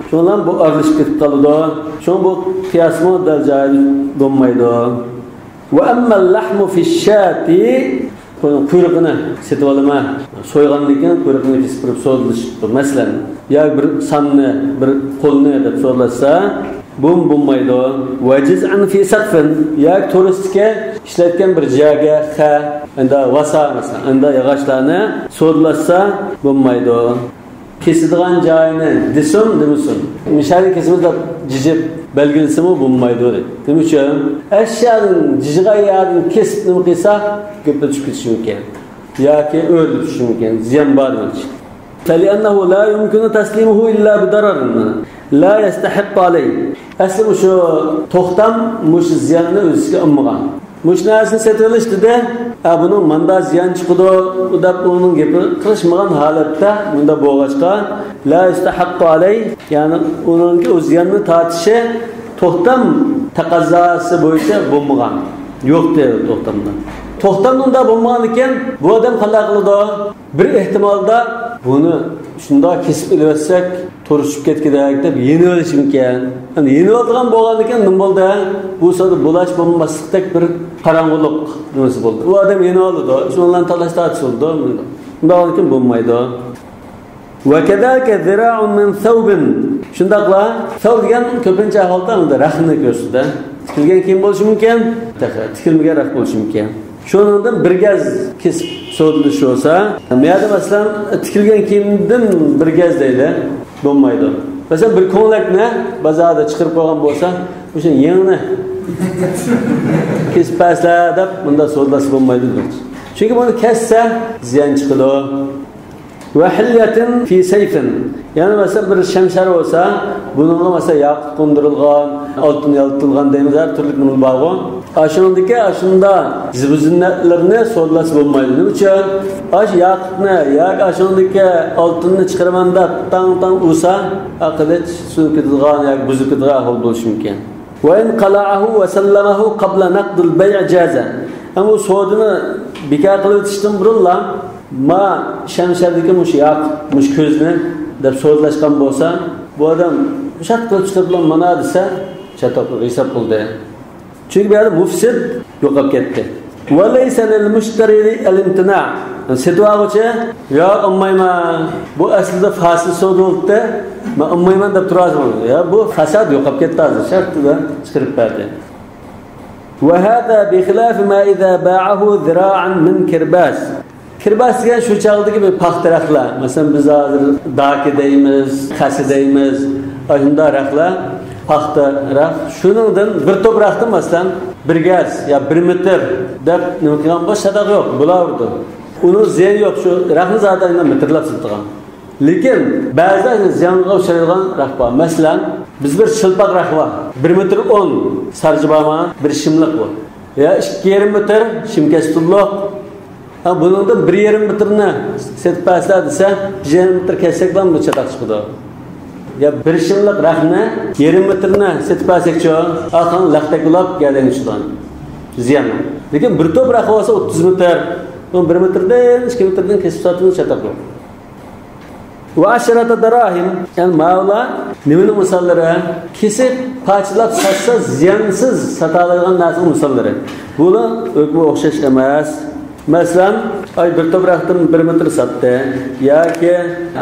شۇنىڭ بىلەن بۇ ئارىلىشىپ كېتىپ قالىدۇ. شۇڭا بۇ قىياسمۇ دەل جايىدا بولمايدۇ. وأما اللحم في الشاة، قۇيرۇقىنى سېتىۋالىمەن، سويغاندىن كېيىن قۇيرۇقىنى كېسىپ بېرىپ سودىلىشىپتۇ. مەسىلەن، يا بىر ساننى، بىر قولنى دەپ سودىلاشسا، بۇمۇ بولمايدۇ. وجزءا في سقف، ياكى تورۇستىكى ئىشلەتكەن بىر جاگە، خە، ئەندە ۋاسا، مەسىلەن، ئەندە ياغاچلارنى سودىلاشسا بولمايدۇ. كېسىدىغان جايىنى دېسۇن، دېمىسۇن، مىشەدىن كېسىمىز دەپ جىجىپ بەلگىلىسىمۇ بولمايدۇ دەيدۇ. نېمە ئۈچۈن؟ ئەشيادىن، جىجىغان يەردىن كېسىپ نېمە قىلسا، گەپكە چۈشۈپ كېتىشى مۇمكىن ياكى ئۆرۈلۈپ چۈشۈشى مۇمكىن، زىيان بار دېمەكچى. فلأنه لا يمكن تسليمه إلا بضرر لا يستحق عليه. ئەسلى مۇشۇ توختام مۇشۇ زىياننى ئۆز ئۈستىگە ئالمىغان. مۇشۇ نەرسىنى سېتىۋېلىش دېدى، ئە، بۇنىڭ ماندا زىيان چىقىدۇ دەپ ئۇنىڭ گېپى قىلىشمىغان ھالەتتە، مۇنداق بولغاچقا، لا يستحق عليه، يەنى ئۇنىڭكى ئۇ زىياننى تارتىشى توختام تەقەززاسى بويىچە بولمىغان. يوق دەيدۇ توختامدا. توختامدا ئۇنداق بولمىغاندىكىن، بۇ ئادەم قانداق قىلىدۇ؟ بىر ئېھتىمالدا بۇنى شۇنداق كېسىپ ئېلىۋەتسەك، تورۇشۇپ كەتكۈدەك دەپ يېنىۋېلىشىمىكەن؟ يەنى يېنىۋالىدىغان بولغاندىكىن نېمە بولدى؟ بۇ سودا بولاش بولماسلىقتەك بىر قاراڭغۇلۇق نېمىسى بولدى. ئۇ ئادەم يېنىۋالىدۇ، شۇنىڭ بىلەن تالاش تارتىش بولىدۇ. مۇنداق بولغاندىكىن بولمايدۇ. وكذلك ذراع من ثوب. شۇنداقلا ثوب دېگەن كۆپىنچە ئەھۋالدا ئەمدى رەخنە كۆرسىتىدۇ. تىكىلگەن كىيىم بولۇشى مۇمكىن، تېخى تىكىلمىگەن رەخ بولۇشى مۇمكىن. شۇنىڭدىن بىر گەز كېسىپ سودىلىشى بولسا، مۇ يەردە مەسىلەن تىكىلگەن كىيىمدىن بىر گەز دەيلى، بولمايدۇ. مەسىلەن بىر كۆڭلەكنى بازاردا چىقىرىپ قويغان بولسا، مۇشۇ يېڭىنى كېسىپ بەرسىلە دەپ مۇنداق سودىلاشسا بولمايدۇ دېمەكچى. چۈنكى بۇنى كەسسە زىيان چىقىدۇ. وحلية في سيف. يەنى مەسىلەن، بىر شەمشەر بولسا، بۇنىڭغا مەسىلەن، ياقۇت قوندۇرۇلغان، ئالتۇن يالتىلغان دەيمىز، ھەر تۈرلۈك نېمە بارغۇ. ئاشۇنىڭدىكى ئاشۇنداق زىبۇ زىننەتلىرىنى سودىلاشقا بولمايدۇ. نېمە ئۈچۈن؟ ئاشۇ ياقۇتنى ياكى ئاشۇنىڭدىكى ئالتۇننى چىقىرىمەن دەپ تاڭ تاڭ ئۇرسا، قىلىچ سۇنۇپ كېتىدىغان ياكى بۇزۇلۇپ كېتىدىغان ئەھۋال بولۇشى مۇمكىن. وإن قلعه وسلمه قبل نقض البيع جاز. ئەمما ئۇ سودىنى بىكار قىلىۋېتىشتىن بۇرۇنلا، ما شەمشەردىكى مۇشۇ ياقۇت، مۇشۇ كۆزنى دەپ سودىلاشقان بولسا، بۇ ئادەم شات قىلىپ چىقىرىپ، مانا دېسە، چاتاق ھېساب قىلدى. چۈنكى بۇ يەردە مۇفسىد يوقاپ كەتتى. وليس للمشتري الامتناع. سېتىۋالغۇچى، ياق، ئالمايمەن، بۇ ئەسلىدە فاسىد سودا بولۇپتۇ، مەن ئالمايمەن دەپ تۇرۇۋاتىدۇ. يا، بۇ فاساد يوقاپ كەتتى ھازىر، شەرتىدە چىقىرىپ بەردى. وهذا بخلاف ما إذا باعه ذراعا من كرباس. كىرباس دېگەن شۇ چاغدىكى بىر پاختا رەخلەر. مەسىلەن، بىز ھازىر داكا دەيمىز، خەسە دەيمىز. ئاشۇنداق رەخلەر، پاختا رەخ. شۇنىڭدىن بىر توپ رەختىن، مەسىلەن، بىر گەز يا بىر مېتىر دەپ نېمە قىلغان بولسا، ساداق يوق، بولاۋېرىدۇ. ئۇنىڭ زىيىنى يوق، شۇ رەخنى زادى ئاينا مېتىرلاپ سېتىدىغان. لېكىن بەزىدە زىيانغا ئۇچرايدىغان رەخ بار. مەسىلەن، بىز بىر شىلپاق رەخ بار. بىر مېتىر ئون سارجا بارما، بىر شىملىق بۇ. يا ئىككى يېرىم مېتىر شىمكەستۇنلۇق. ھە، بۇنىڭدىن بىر يېرىم مېتىرنى سېتىپ بەرسىلەر دېسە، بىر يېرىم مېتىر كەسسەكلا بۇ چاتاق چىقىدۇ. يا بىر شىملىق رەخنى يېرىم مېتىرنى سېتىپ بەرسەكچۇ، ئاخىرىنى لەختەك بولاپ گەدەنگە چۈشىدىغان زىيان. لېكىن بىر توپ رەخ بولسا ئوتتۇز مېتىر، بۇ بىر مېتىردىن، ئىككى مېتىردىن كېسىپ ساتىدۇ، چاتاق يوق. وعشرة دراهم، يەنى ماۋۇلار نېمىنىڭ مىساللىرى؟ كېسىپ پارچىلاپ ساتسا زىيانسىز ساتالايدىغان نەرسىنىڭ مىساللىرى. بۇلار ھۆكمى ئوخشاش ئەمەس. مەسىلەن، ئاي، بىر توپ رەختىن بىر مېتىر ساتتى ياكى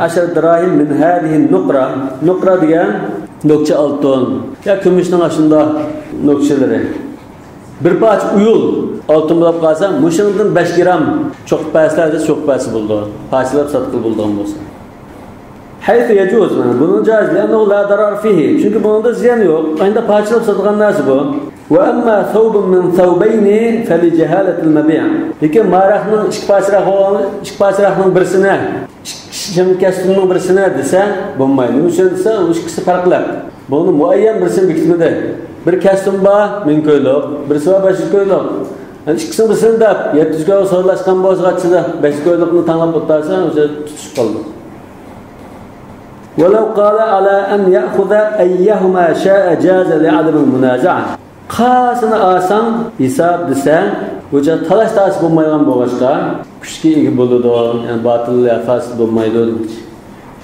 عشرة دراهم من هذه النقرة. نۇقرا دېگەن نۆكچە ئالتۇن يا كۈمۈشنىڭ ئاشۇنداق نۆكچىلىرى. بىر پارچە ئۇيۇل ئالتۇن بولۇپ قالسا، مۇشۇنىڭدىن بەش گرام چوقۇپ بەرسىلەر دېسە، چوقۇپ بەرسە بولىدۇ. پارچىلاپ ساتقىلى بولىدىغان بولسا. حيث يجوز، مانا بۇنىڭ جائىز، لأنه لا ضرر فيه، چۈنكى بۇنىڭدا زىيان يوق. ئەمدى پارچىلاپ ساتىدىغان نەرسە بۇ. وأما ثوب من ثوبين فلجهالة المبيع. لېكىن ما رەخنىڭ ئىككى پارچە رەخ بولغان، ئىككى پارچە رەخنىڭ بىرسىنى ئىككى كەستۇمنىڭ بىرسىنى دېسە بولمايدۇ. نېمە ئۈچۈن دېسە، ئۇ ئىككىسى پەرقلىق. بۇنى مۇئەييەن بىرسىنى بېكىتمىدى. بىر كەستۇم بار، مىڭ كويلۇق، بىرسى بار، بەش يۈز كويلۇق. يەنى ئىككىسىنىڭ بىرسىنى دەپ، يەتتە يۈز كويلۇق سودىلاشقان بولسا، ئىچىدە بەش يۈز كويلۇقنى تاڭلاپ ئولتۇرسا، ئۆزى تۇتۇشۇپ قالىدۇ. ولو قال على أن يأخذ أيهما شاء جاز لعدم المنازعة. قايسىنى ئالساڭ ھېساب دېسە، بۇ چاغ تالاش تارتىش بولمايدىغان بولغاچقا، كۈچكە ئىگە بولىدۇ، يەنى باتىل يا فاسىد بولمايدۇ دېمەكچى.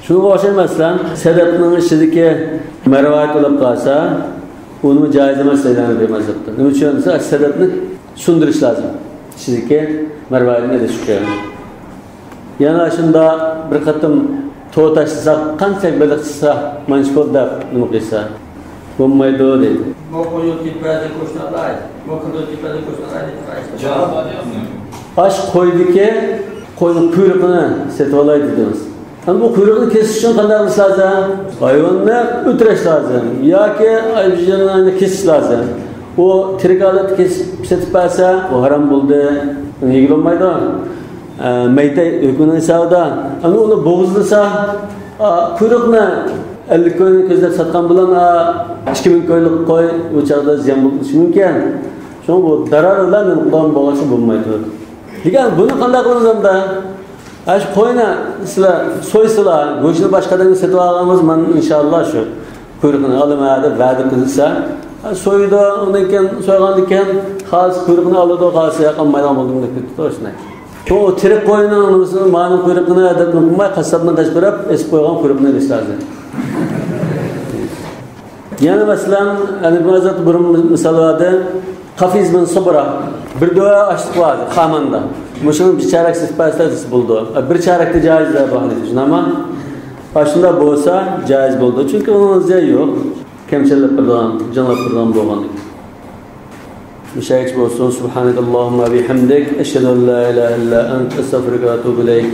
شۇنىڭغا ئوخشاش، مەسىلەن، سەدەپنىڭ ئىچىدىكى مەرۋايىت بولۇپ قالسا، ئۇنىمۇ جائىز ئەمەس دەيدۇ ھەنەفىي مەزھەپتە. نېمە ئۈچۈن دېسە، سەدەپنى سۇندۇرۇش لازىم. ئىچىدىكى مەرۋايىتنى ئېلىش ئۈچۈن. يەنە شۇنداق بىر قېتىم تور تاشلىساق، قانچە بېلىق چىقسا، مانچە پۇل دەپ نېمە قىلسا، بولمايدۇ دەيدۇ. مو قويۇ تېپەدە قوشنالاي، مو قىلدۇ تېپەدە قوشنالاي دەپ قايسى؟ ئاش قويدىكى قوينىڭ قۇيرۇقىنى سېتىۋالاي دېدىڭىز. ئەمما بۇ قۇيرۇقنى كېسىش ئۈچۈن قانداق قىلىش لازىم؟ ھايۋاننى ئۆلتۈرۈش لازىم ياكى ئايۋىجىنىنى كېسىش لازىم. ئۇ تىرىك ھالەتتە كېسىپ سېتىپ بەرسە، ئۇ ھارام بولدى. ئۇنى يېگىلى بولمايدۇ. ئە، مەيتەي ھۆكمىنىڭ ھېسابىدا. ئەمما ئۇنى بوغۇزلىسا، ئا، قۇيرۇقنى ئەللىك كوينى كۆزلەپ ساتقان بىلەن، ئا، ئىككى مىڭ كويلۇق قوي ئۇ چاغدا زىيان بولۇشى مۇمكىن. شۇڭا بۇ دارارلار نېمە قىلغان بولغاچقا بولمايدۇ. لېكىن بۇنى قانداق قىلىمىز ئەمدى؟ ئاشۇ قوينى سىلەر سويسىلا، گۆشىنى باشقا ئادەمگە سېتىپ ئالغانمىز، مەن ئىنشاللا شۇ قۇيرۇقىنى ئالىمەن دەپ ۋەدە قىلسا، سويىدۇ، ئۇندىن كېيىن سويغاندىن كېيىن خالىسا قۇيرۇقىنى ئالىدۇ، خالىسا ياق، ئالمايدىغان بولدۇم دەپ كېتىدۇ، شۇنداق. شۇ تىرىق قوينىڭ نېمىسىنى، مانىڭ قۇيرۇقىنى دەپ قىلماي، قاسساپنىڭ قېچىپ بېرىپ، ئېسىپ قويغان قۇيرۇقىنى ئېلىش لازىم. يەنە مەسىلەن، ھەنىفىي مەزھەپتە بۇرۇن مىسال بەردى. قفيز من صبرة، بىر دۆۋە ئاشلىق بار خاماندا. مۇشۇنى بىر چارەك سېتىپ بەرسىلەر دېسە بولىدۇ. بىر چارەك دە جائىز دەيدۇ ھەنىفىي، شۇنداقمۇ؟ ئاشۇنداق بولسا جائىز بولىدۇ. چۈنكى ئۇنىڭ زىيانى يوق. كەمچەللەپ بېرىدىغان، جانلاپ بېرىدىغان بولغاندىكىن. مۇشۇ يەرگىچە بولسۇن. سبحانك اللهم وبحمدك، أشهد أن لا إله إلا أنت، أستغفرك وأتوب إليك.